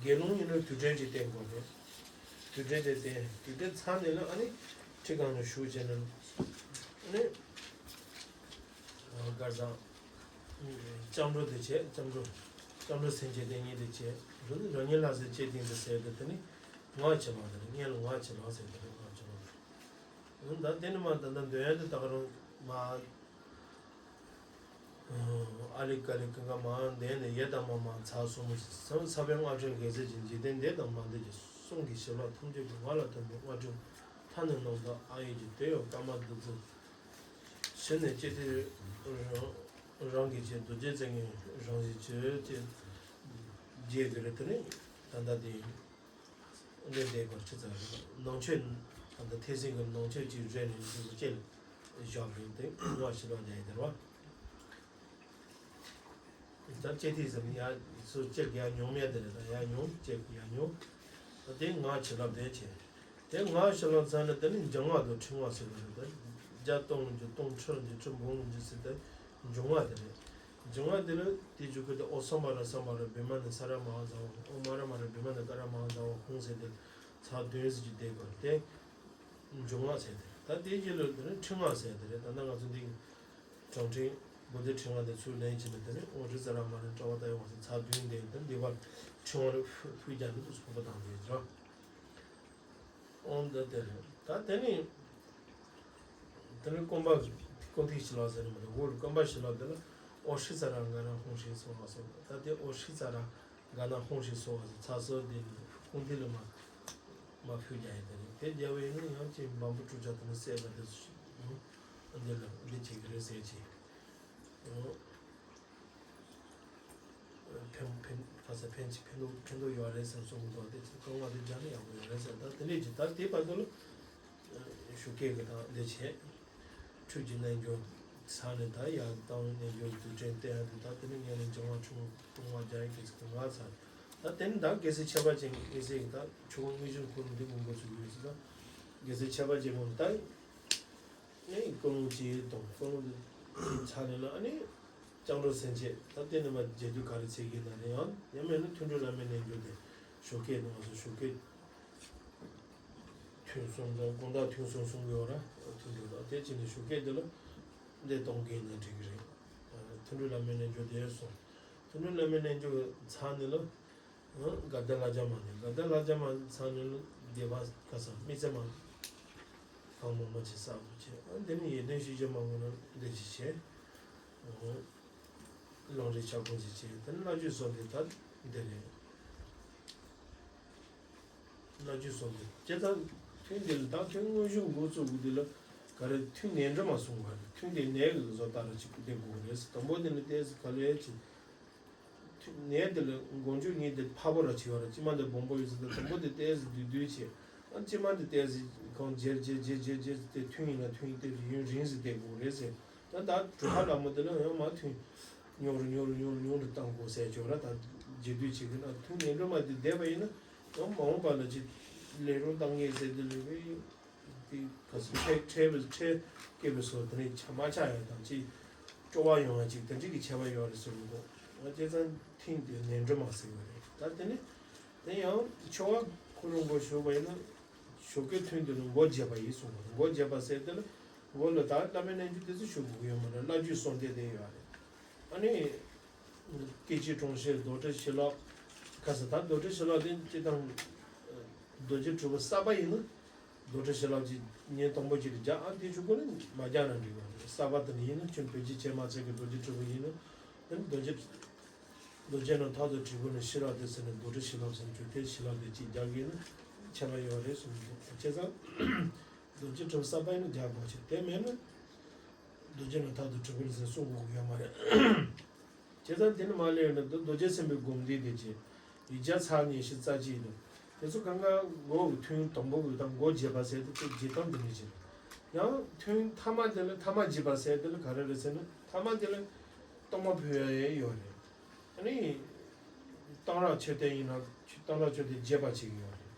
དགེ་སློང་ཡིན་ན་དུས་དྲན་ཅིག་བསྟན་དགོས་རེད། དུས་དྲན་དེ་བསྟན་དུས་དྲན་ཚར་ནས་ལ་ཨ་ནི་ཁྲི་སྒང་ནས་བཞུགས་བྱས་ན་ཨ་ནི། གར་སང་། སྐྱབས་འགྲོ་དེ་བྱས་སྐྱབས་འགྲོ། སྐྱབས་འགྲོ་སེམས་བསྐྱེད་དེ་ཉིད་དེ་བྱས། རང་ཉིད་ལྷ་སའི་བཅས་ཏིང་དུ་ཟེར་ཏེ་དེ་ནི་ངག་བྱེད་པ་དེ་ནི་སྔོན་ལ་ངག་བྱེད་པ་ཟེར་དེ་ནི་ངག་བྱེད་པ། ད་དེ་ནི་མ་ད་ལྟ་འདོན་ཡ་དེ་ད་ག་རང་མ། ཨ་ལི་ཀ་ལི་ཀ་ཀ་མ་འདས་ནས་ཡེ་དང་མ་མ་ཚ་སོ་མོ་ས་ས་པའི་སྔགས་ཕྲེང་རྒྱལ་སྲས་ཀྱི་འཇིག་རྟེན་འདས་དང་མ་འདས་ཀྱི་གསུང་གི་བྱིན་རླབས་ཐམས་ཅད་ཀྱི་ངག་ལ་ཐིམ་པའི་སྔགས་ཕྲེང་ཐ་ནས་རྣམ་དག་ཨ་ཡེ་ཀྱི་དེ་ཡང་ཀརྨ་བདུད་རྩི། ཕྱི་ནས་ཅི་སྟེ་རང་རང་གི་ཆེད་རྡོ་རྗེ་རྩེ་ལྔའི་རང་བཞིན་གྱི་ཅི་རྗེ་གི་རི་དེ་ནི་ད་ལྟ་དེ་འདི་འདས་པར་ཆུ་ཚ་རེད། ནང་ཆོས་ད་ལྟ་ཐེག་སྲིད་ཀྱི་ནང་ཆོས་ཀྱི་རེ་ནས་འདི་ལ་སྐྱེལ་བཞག་པའི་དེ་ངོ་ཤེས་པ་རྒྱ་ཡི་དེར་བ། ད་ལྕེ་ཐིག་ཟེར་ནི་ཡ་སུ་ལྕེ་གི་ཡ་མྱོང་མེད་དེ་རེད། ད་ཡ་མྱོང་ལྕེ་གི་ཡ་མྱོང་། ད་དེ་ངག་བྱིན་རླབས་དེ་བྱས། དེ་ངག་བྱིན་རླབས་ཚར་ནས་དེ་ནི་འབྱུང་བ་དང་ཕྲེང་བ་ཟེར་བ་རེད། ད་བརྒྱ་སྟོང་ལོངས་སྤྱོད་སྟོང་ཁྲི་ལོངས་སྤྱོད་ཁྲི་འབུམ་ལོངས་སྤྱོད་ཟེར་ཏེ་འབྱུང་བ་དེ་རེད། འབྱུང་བ་དེ་ལ་དེ་རྒྱུ་ཁུ་དེ་ཨོ་སམ་བྷ་ར་སམ་བྷ་ར་བི་མ་ནི་ས་ར་མ་ཧཱ་ཛ་བ་ཨོ་མ་ར་མ་ར་བི་མ་ནི་ཀ་ར་མ་ཧཱ་ཛ་བ་ཧཱུྃ་ཟེར་ཏེ་ཚར་བདུན་ཟེར་གྱི་དེ་གོ་དེ། འབྱུང་བ་ཟེར་དེ་རེད། ད་དེའི་རྗེས་ལ་དེ་ནི་ཕྲེང་བ་ཟེར་དེ་རེད། ད་ལྟ་ང་ཚོ་འདི་གི་བགྲང་ཕྲེང་པོ་ཏི་ཕྲེང་བ་དེ་ཚུར་ལེན་བྱས་ནས་དེ་ནི་ཨོ་རི་ཙ་ར་མ་ནི་ཀྲ་བ་ཏ་ཡོང་བ་ཟེར་ཚར་བདུན་དེ་དེ་འདི་བར་ཕྲེང་བ་ལ་ཕུ་ཕུ་རྒྱ་ནི་ཕུ་ཕུ་བཏང་དེ་རེད། ཨོ་འདི་དེ་རེད། ད་དེ་ནི་དེ་ནི་རྐང་པ་རྐང་ཐིག་བྱིན་རླབས་ཟེར་ནི་མ་གཏོགས་འོག་རྐང་པ་བྱིན་རླབས་དེ་ལ་ཨོ་ཧྲི་ཙ་ར་ག་ན་ཧཱུྃ་ཧྲཱིཿ་སྭཱ་ཧཱ་སོགས། ད་དེ་ཨོ་ཧྲི་ཙ་ར་ག་ན་ཧཱུྃ་ཧྲཱིཿ་སྭཱ་ཧཱ་ཟེར་ཚར་སོ་དེ་ནི་རྐང་ཐིག་ལ་མ་མ་ཕུལ་རྒྱ་ཡི་དེ་རེད། དེ་རྒྱ་བོད་ཡིན་ན་ཡང་ཅིག་འབམ་པོ་བཀྲུ་བྱ་དེ་ནི་བསད་པ་དེ་ཚོ་ཞིག་འདི་ལ་འདི་བྱེད་ཀྱི་རེད་ཟེར་གྱི། ཕན་ཕན་ག་ས་ཕན་ཕན་ཐོགས་ཕན་ཐོགས་ཡོད་རེད་ཟེར་གསུངས་འདུག་དེ་ཚོ་རྐང་བ་དེ་སྦྱར་ན་ཡག་པོ་ཡོད་རེད་ཟེར། ད་དེ་འདྲས་ཀྱི་ད་དེ་བར་དུ་ལ་ཞོགས་ཀས་ཀྱི་དང་འདི་བྱས། ཁྲུས་ཀྱི་རྣལ་འབྱོར་ཚར་ནས་ད་ཡར་བཏང་རྣལ་འབྱོར་རྡུལ་ཕྲན་བསྟན་ཡ་དེ་ད་དེ་ནས་ངས་ནས་འབྱུང་བ་ཆུང་ངུ་ལྟུང་བ་རྒྱ་ཡི་སྐད་ཚིག་ང་ཚར། ད་དེ་ནས་ད་རྒྱལ་སྲས་ཁྱད་པར་ཅན་གྱི་སྐད་ཚིག་ད་ཆུ་བོ་དངོས་གཞིར་འཁོར་འདི་མང་པོ་ཚུགས་ཡོད་ཟེར། ད་རྒྱལ་སྲས་ཁྱད་པར་ཅན་མང་ད། ཨེ་ཀུན་སློང་ཅིག་དང་ཀུན་སློང་དེ་ཚར་ནས་ལ་ཨ་ནི་སྐྱབས་འགྲོ་སེམས་བསྐྱེད་ད་དེ་ནས་མ་རྒྱས་བསྡུས་ག་རེ་བྱེད་ཀྱི་ན་རེ་ཡང་ཡང་མེད་ན་ཐུན་གྲོལ་བླ་མའི་རྣལ་འབྱོར་དེ་ཞོགས་ཀས་གནང་སོ། ཞོགས་ཀས་ཐུན་གསུམ་དང་དགོང་དག་ཐུན་གསུམ་གསུང་གི་ཡོད་ར། ཐུན་གྲོལ་དང་དེ་བྱས་ནས་ཞོགས་ཀས་དེ་ལ་འདི་གཏོང་གི་ཡིན་ན་འགྲིག་གི་རེད། ཐུན་གྲོལ་བླ་མའི་རྣལ་འབྱོར་དེ་སོང་། ཐུན་གྲོལ་བླ་མའི་རྣལ་འབྱོར་ཚར་ནས་ལ། ག་ད་ལ་ཇ་མ་ནི་ག་ད་ལ་ཇ་མ་ཚང་ནི་ལ་སྡེ་པ་ག་ས་མི་ཚེ་མ་གང་མང་མ་ཆེ་ས་བུ་ཆེ་ཨ་འདི་ནི་ཡེ་དོན་ཤི་ཇ་མ་ངོ་ན་འདི་ཅི་ཆེ་ལོང་རེ་ཆ་ཁོང་ཅི་ཆེ་དེ་ནི་བླ་བརྒྱུད་སོགས་འདི་ད་འདི་རེད། བླ་བརྒྱུད་སོགས་འདི་ཇི་ལྟར་ཐུན་འདི་ལ་ད་ཐུན་དངོས་གཞི་འགོ་བཙུགས་དགོས་འདི་ལ་ག་རེ་ཐུན་ནས་འདྲ་མ་གསུང་བར་ཐུན་འདི་ནས་གི་བཟོ་ལྟ་ར་ཅིག་འདི་དགོས་རེད། དང་པོ་འདི་ནི་ཏེ་ག་ལས་ཅི། ནས་དེ་ལ་མགོ་མཇུག་གཉིས་དེ་ཕ་བོ་ར་བྱེད་པ་ར་ཅི་མ་དེ་སྦོམ་པོ་ཡོད་ཟེར་ཏེ་དང་པོ་དེ་ཏེ་ཟེར་བསྡུས་བསྡུས་བྱེད། ཨ་ཅི་མ་དེ་ཏེ་ཟེར་གང་རྗེར་རྗེར་རྗེར་རྗེར་རྗེར་ཟེར་ཏེ་ཐུན་ཡིན་ན་ཐུན་ཡིན་ཏེ་ཡུན་རིང་ཟེར་ཏེ་དགོས་རེད་ཟེར། ད་ད་གྲུབ་པ་ལ་མོ་དེ་ལ་ཡང་མ་ཐུན་ཉུང་རུ་ཉུང་རུ་ཉུང་རུ་ཉུང་རུ་བཏང་དགོས་ཟེར་ཅོག་ར། ད་རྗེས་བསྡུས་བྱེད་ཀྱི་ན་ཐུན་ནས་འགྲོ་མ་དེ་བསྡད་པ་ཡིན་ན་ཡང་མ་འོངས་པ་ལ་ཅི་ལས་རུང་བཏང་ངེས་ཟེར་དེ་ལས་པའི། དེ་ག་ཚོད་ཁྲེལ་ཁྲེལ་བའི་ཁྲེལ་སྐྱེས་པའི་སོ་དེ་ནས་ཆ་མ་ཆག་ཡ་དང་ཅི་སྤྲོ་བ་ཡོང་བ་ཅིག་དེ་འདྲ་གི་ཁྱད་པར་ཡོད་རེད་ཟེར་གོ། ང་བྱས་ཙང་ཐེངས་དེ་ནས་འགྲོ་མ་ཟེར་བ་རེད། ད་དེ་ནས་དེ་ཡང་ཆོ་ག་ཁོ་རང་མགོ་ཞུགས་པ་ཡིན་ན་ཞོགས་ཀའི་ཐུན་དེ་ལ་མགོ་བརྗེས་པ་ཡིན་གསུངས་པ་རེད། མགོ་བརྗེས་པ་ཟེར་དེ་ལ་མགོ་ལ་ད་བླ་མའི་རྣལ་འབྱོར་དེ་ཚོ་ཞུགས་དགོས་ཀྱི་ཡོད་མ་རེད། བླ་བརྒྱུད་གསུམ་དེ་དེ་ཡོད་རེད། ཨ་ནི། སྐད་ཅིག་གྲོང་ཁྱེར་རྡོ་གྲུབ་བྱིན་རླབས། ཁ་ས་ད་རྡོ་གྲུབ་བྱིན་རླབས་དེ་སྤྱི་དང་། རྡོ་རྗེ་དྲིལ་བུ་གསར་པ་ཡིན་ན། རྡོ་གྲུབ་བྱིན་རླབས་ཀྱི་ཉིན་དང་པོ་གཅིག་ཏུ་རྒྱག་ཨ་དེ་ཆུ་ཀུ་ནི་མ་རྒྱག་ན་འགྲིག་པ་རེད། གསར་པ་དེ་ནི་ཡིན་ན་ཁྱོད་བོད་ཀྱི་བྱེ་མ་ཚད་ཀྱི་རྡོ་རྗེ་དྲིལ་བུ་ཡིན་ན། དེ་ནི་རྡོ་རྗེ། རྡོ་རྗེ་རྣམས་དག་ཏུ་དྲིལ་བུ་ནི་ཕྱི་རབ་ཏུ་ཟེར་ནས་རྡོ་གྲུབ་བྱིན་རླབས་ཟེར་ནས་ཆུ་དེ་བྱིན་རླབས་དེ་གཅིག་རྒྱག་གི་ཡིན་ན་ཁྱད་པར་ཡོད་རེད་གསུངས་འདུག་བྱས་ཙང་། རྡོ་རྗེ་དྲིལ་བུ་གསར་པ་ཡིན་ན་རྒྱག་དགོས་ཆེ་དེ་མེད་ན། རྡོ་རྗེ་རྣམས་དག་ཏུ་དྲིལ་བུ་ནི་ཟེར་གསུང་དགོས་ཀྱི་ཡོད་མ་རེད། བྱས་ཙང་དེ་ནི་མ་ལས་ཡོད་ན་འདི་རྡོ་རྗེ་སེམས་དཔའི་སྒོམ་བཟླས་དེ་བྱས། ཡིག་བརྒྱ་ཚར་ཉི་ཤུ་རྩ་གཅིག་ཡིན་ནོ། དེ་ཚོ་གང་ག་མགོ་གི་ཐུན་དང་པོ་གི་དང་མགོ་བརྗེས་པ་ཟེར་དེ་ཚོ་བརྗེས་སྟངས་དེ་འདྲ་བྱས། ཡང་ཐུན་ཐ་མ་དེ་ལ་ཐ་མ་བརྗེས་པ་ཟེར་དེ་ལ་ག་རེ་རེད་ཟེར་ན་ཐ་མ་དེ་ལ་གཏོར་མ་ཕུལ་ཡ་ཡོད་རེད། ཨ་ནི། གཏང་རག་མཆོད་རྟེན་ཡིན་ན་གཏང་རག་མཆོད་རྟེན་བརྗེས་པ་བྱེད་ཀྱི་ཡོད་རེད།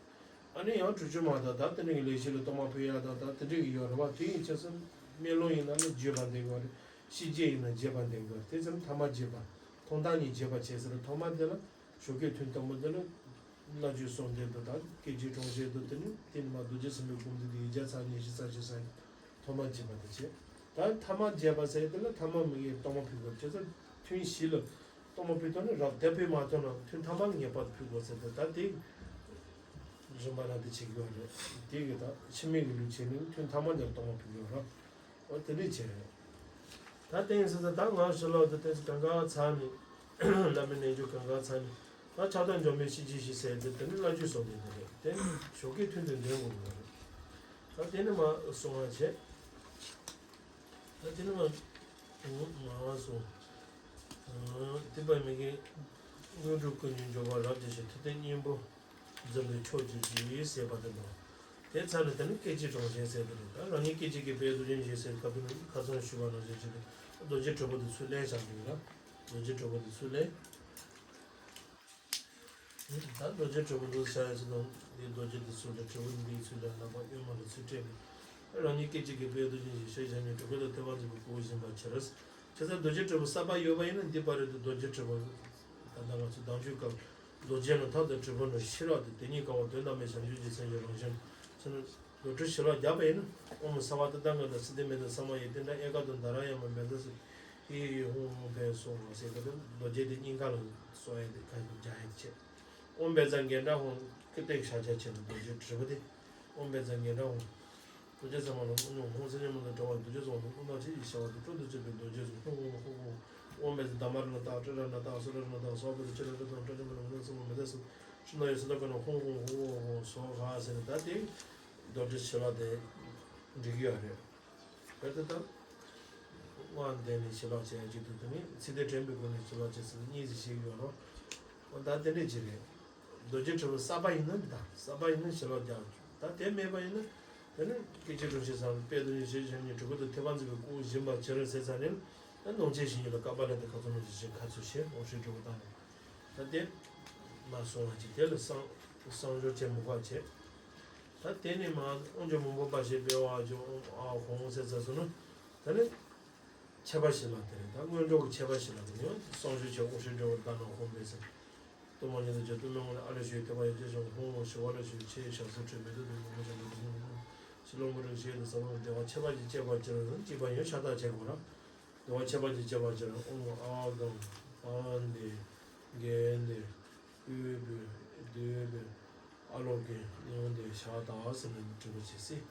ཨ་ནི་ཡང་དྲུག་ཅུ་མ་དང་ད་དེ་འདྲ་གི་ལས་བྱེད་ལ་གཏོར་མ་ཕུལ་ཡག་དང་ད་དེ་འདྲ་གི་ཡོད་རེད་བ། དེ་ཡིན་ཆ་ཚང་སྨོན་ལམ་ཡིན་ན་ནི་བརྗོད་པ་འདེང་དགོས་རེད། ཤིས་བརྗོད་ཡིན་ན་བརྗོད་པ་འདེང་དགོས་རེད། དེ་ཚང་ཐ་མ་བརྗོད་པ། ཐོག་མཐའ་གཉིས་བརྗོད་པ་བྱས་ཟེར་ཐོག་མ་དེ་ལ། ཞོགས་ཀས་ཐུན་དང་པོ་འདི་ནི་བླ་བརྒྱུད་གསུམ་ལྡན་དུ་དང་སྐད་ཅིག་གྲོང་ཁྱེར་དུ། དེ་ནི་དེ་ནི་མ་རྡོ་རྗེ་སེམས་དཔའི་སྒོམ་བཟླས་དེ་ཡིག་བརྒྱ་ཚར་ཉི་ཤུ་རྩ་གཅིག་ཚར་ཐོག་མ་བརྗོད་པ་དེ་བྱས། ད་ཐ་མ་བརྗོད་པ་ཟེར་དེ་ལ་ཐ་མ་མི་ངེས་གཏོར་མ་ཕུལ་དགོས། བྱས་ཙང་ཐུན་བཞི་ལ་གཏོར་མ་ཕུལ་དོན་ནི་རབ་བརྟན་པོས་མ་ཐོན་ན་ཐུན་ཐ་མ་ངེས་པར་དུ་ཕུལ་དགོས་ཟེར་ཏེ། ད་དེ་རིམ་པ་རང་དེ་བྱེད་དགོས་རེད། དེ་གི་ད་འཆི་མེད་ཀྱི་ལུས་བྱས་ནས་ཐུན་ཐ་མ་དེར་གཏོར་མ་ཕུལ་དགོས་རེད། འོ་དེ་འདྲས་བྱས་རེད། ད་དེ་ཡིན་ཟེར་ད་ད་ང་ཞི་ལོ་དེ་དེ་གང་ག་ཚར་ནས་བླ་མའི་རྣལ་འབྱོར་གང་ག་ཚར་ནས་ད་ཕྱག་དང་འཇོམས་པའི་ཤིས་བརྗོད་བཞི་ཟེར་དེ་དེ་ནི་བླ་བརྒྱུད་གསུམ་ལྡན་དེ་རེད། དེ་ནི་ཞོགས་ཀས་ཐུན་དུ་འདོན་དགོས་ཀྱི་རེད། ད་དེ་ནི་མ་གསུང་བ་བྱས། ད་དེ་ནི་མ་མ་གསུང་། དེ་པ་མི་དགེ་དངོས་གྲུབ་ཀུན་གྱི་འབྱོར་པ་རབ་རྒྱས་ཤིང་། ཐུབ་བསྟན་སྙིང་པོ་འཛིན་པའི་མཆོག་གྱུར་ཅིག་ཟེར་བ་དེ་ནོ། དེ་ཚར་ནས་དེ་ནི་སྐད་ཅིག་གྲོང་ཁྱེར་ཟེར་དེ་རེད། ད་རང་ཉིད་སྐད་ཅིག་གིས་དཔལ་རྡོ་རྗེ་འཇིགས་སེལ་བཀའ་པོད་ནི་ཁ་ཚོན་ཞུ་བ་ནང་བཞིན་བྱས་ཏེ་རྡོ་རྗེ་དྲིལ་བུ་དེ་ཚུར་ལེན་བྱ་དགོས་ལ། རྡོ་རྗེ་དྲིལ་བུ་དེ་ཚུར་ལེན། ད་རྡོ་རྗེ་དྲིལ་བུ་འདུག་བྱ་ཡ་ཚོ་དང་འདི་རྡོ་རྗེ་དེ་ཚུར་ལ་དྲིལ་བུ་འདིའི་ཚུར་ལ་ལག་པ་གཡོན་མ་ལ་ཚུར་སྤྲད་ནས། རང་ཉིད་སྐད་ཅིག་གིས་དཔལ་རྡོ་རྗེ་འཇིགས་སེལ་བྱ་ཉིད་དྲུག་སྐུ་དང་ཐེག་པ་འཛིན་པའི་སྐུ་བཞེངས་པར་བྱེད། བྱས་ཙང་རྡོ་རྗེ་དྲིལ་བུ་གསར་པ་ཡོད་པ་ཡིན་ན་འདི་པར་རེད་དུ་རྡོ་རྗེ་དྲིལ་བུ། ད་ལྟ་ང་ཚོ་དམ་ཆོས་སྐབས་རྡོ་རྗེ་ནི་ཐབས་དང་དྲིལ་བུ་ནི་ཤེས་རབ་སྟེ། དེ་ཉིད་དགའ་བ་དོན་དམ་པའི་བྱང་ཆུབ་ཀྱི་སེམས་ཀྱི་རང་བཞིན་ཟེར་ན། རྡོར་དྲིལ་ཞི་ལྷག་བརྒྱབ་པ་ཡིན་ན། ཨོཾ་སརྦ་ཏ་ཏང་ཀ་ན་སིདྡྷི་མེ་ཏ་ས་མ་ཡེ་ཏནྟྲ་ཨེ་ཀ་ཏུ་དྷ་ར་ཡ་མ་མེ་ཏ་སི་ཧི་ཧི་ཧཱུྃ་ཧཱུྃ་ཕཊ་སྭཱ་ཧཱ་ཟེར་སྐབས་དུ་རྡོ་རྗེ་དེ་སྙིང་ག་ལ་གསོ་ཡ་དེ་ག་ཡི་རྒྱ་ཡ་དེ་བྱས། ཨོཾ་བཛྲ་གཎྜཱ་ཧཱུྃ་ཀི་ཏེག་ཤཱཀྱ་བྱས་ན་རྡོ་རྗེ་དྲིལ་བུ་དེ། ཨོཾ་བཛྲ་གཎྜཱ་ཧཱུྃ། རྡོ་རྗེ་ཟེར་མ་ལ་ཨོཾ་ཧཱུྃ་སེང་གེ་མ་དང་འདྲ་བ་རྡོ་རྗེ་ཚོགས་དང་ཀུན་བརྟགས་ཕྱིན་ཅི་བྱ་བ་དང་སྤྲོ་བསྡུ་བྱེད་པའི་རྡོ་རྗེ་ཚོགས་ཧཱུྃ་ཧཱུྃ་ཧཱུྃ་ཧཱུྃ། ཨོཾ་བཛྲ་དྷརྨ་རཏྣ་ཏ་ཏྲཱིཿ་རཏྣ་ཏ་ཨ་སུ་ར་རཏྣ་ཏ་སྭཱ་ཧཱ་པུ་ཏ་ཅི་ལ་རཏྣ་ཏ་ཏྲ་ཅི་མ་ན་མ་ན་ཙ་མ་མེ་ཏ་སི་ཤི་ན་ཡ་སི་ཏ་ཀ་ན་ཧཱུྃ་ཧཱུྃ་ཧཱུྃ་ཧཱུྃ་སྭཱ་ཧཱ་ཟེར་ནས་ད་དེ་རྡོ་རྗེ་ཞི་ལྷག་དེ་འགྲིག་གི་ཡོད་རེད། དེ་ལྟར་དབང་ལྡན་ནས་ཞི་ལྷག་བྱེད་ཡ་གཅིག་ཏུ་དེ་ནི་ཚིག་དོན་དྲན་པའི་སྒོ་ནས་ཞི་ལྷག་བྱེད་ཟེར་གཉིས་སུ་ཞིག་ཡོད་རོགས། འོ་ད་དེ་འདྲས་ཅིག་རེད། རྡོ་རྗེ་དྲིལ་བུ་གསར་པ་ཡིན་ན་འདི་དང་གསར་པ་ཡིན་ན་ཞི་ལྷག་རྒྱག་རྒྱུ། ད་དེ་མེད་པ་ཡིན་ན་དེ་ནི་སྐད་ཅིག་གྲོང་ཁྱེར་ཟེར་དཔལ་རྡོ་རྗེ་འཇིགས་བྱེད་ཉིད་དྲུག་སྐུ་དང་ཐེག་པ་འཛིན་པའི་སྐུ་བཞེངས་པར་བྱེད་རོགས་ཟེར་ཙང་ནི། ད་སྣང་མཆེད་བཞི་ཉིད་ལ་བསྐལ་པ་ལས་དེ་ཁ་ཚོན་ནང་བཞིན་བྱས་ཁ་ཚུལ་བྱས་དབང་ཤེས་སྒྲུབ་པ་དང་། ད་དེ་མ་སོང་བ་ཅིག་དེ་ལ་བསང་བསང་སྦྱོར་བྱས་མུ་ག་བྱས། ད་དེ་ནས་མ་དབང་ཆེན་མང་པོ་འབའ་ཞིག་སྤེལ་བ་ཅུང་ཨ་ཧོང་ཟེར་ཟེར་སོང་ན། ད་ནི་ཁྱད་པར་ཞི་ལྷག་དེ་རེད། ད་སྔོན་འགྲོ་གི་ཁྱད་པར་ཞི་ལྷག་དེ་ནི་བསང་སྦྱོར་བྱས་དབང་ཤེས་སྒྲུབ་པ་དང་ནང་ཧོང་སྦེ་ཟེར། གཏོར་མ་ཉིད་དུ་བྱས་གཏོར་མའི་ངོ་ལ་ཨ་ལས་ཞུས་ཐེག་པ་ཡན་ཆད་བྱུང་ཧོང་ཧོང་ཞི་བ་ལ་ཞུས་ཆེས་ཞབས་སོར་ཁྲིད་མེ་ཏོག་དང་མང་པོ་བྱས་ནས་ཧོང་ཧོང་ཞི་ལོང་པོ་རིན་ཆེན་དང་ས་བོན་བདེ་བ་ཁྱད་པར་གྱིས་བསྐྱེད་པར་གྱུར་ཅིག་པར་ཡང་ཕྱག་རྟགས་བྱེད་དགོས་ལ། བདེ་བ་ཁྱད་པར་གྱིས་བསྐྱེད་པར་གྱུར། ཨོཾ་ཨཱཿཧཱུྃ་བཛྲ་གཎྜཱ་ཧཱུྃ་བཛྲ་ཨུཏྤལ་བཛྲ་ཨ་ལོ་ཀེ་ནེ་ཧོང་དེ་ཕྱག་རྟགས་ཟེར་ནས་འབྲི་བ་བྱེད་སྲིད།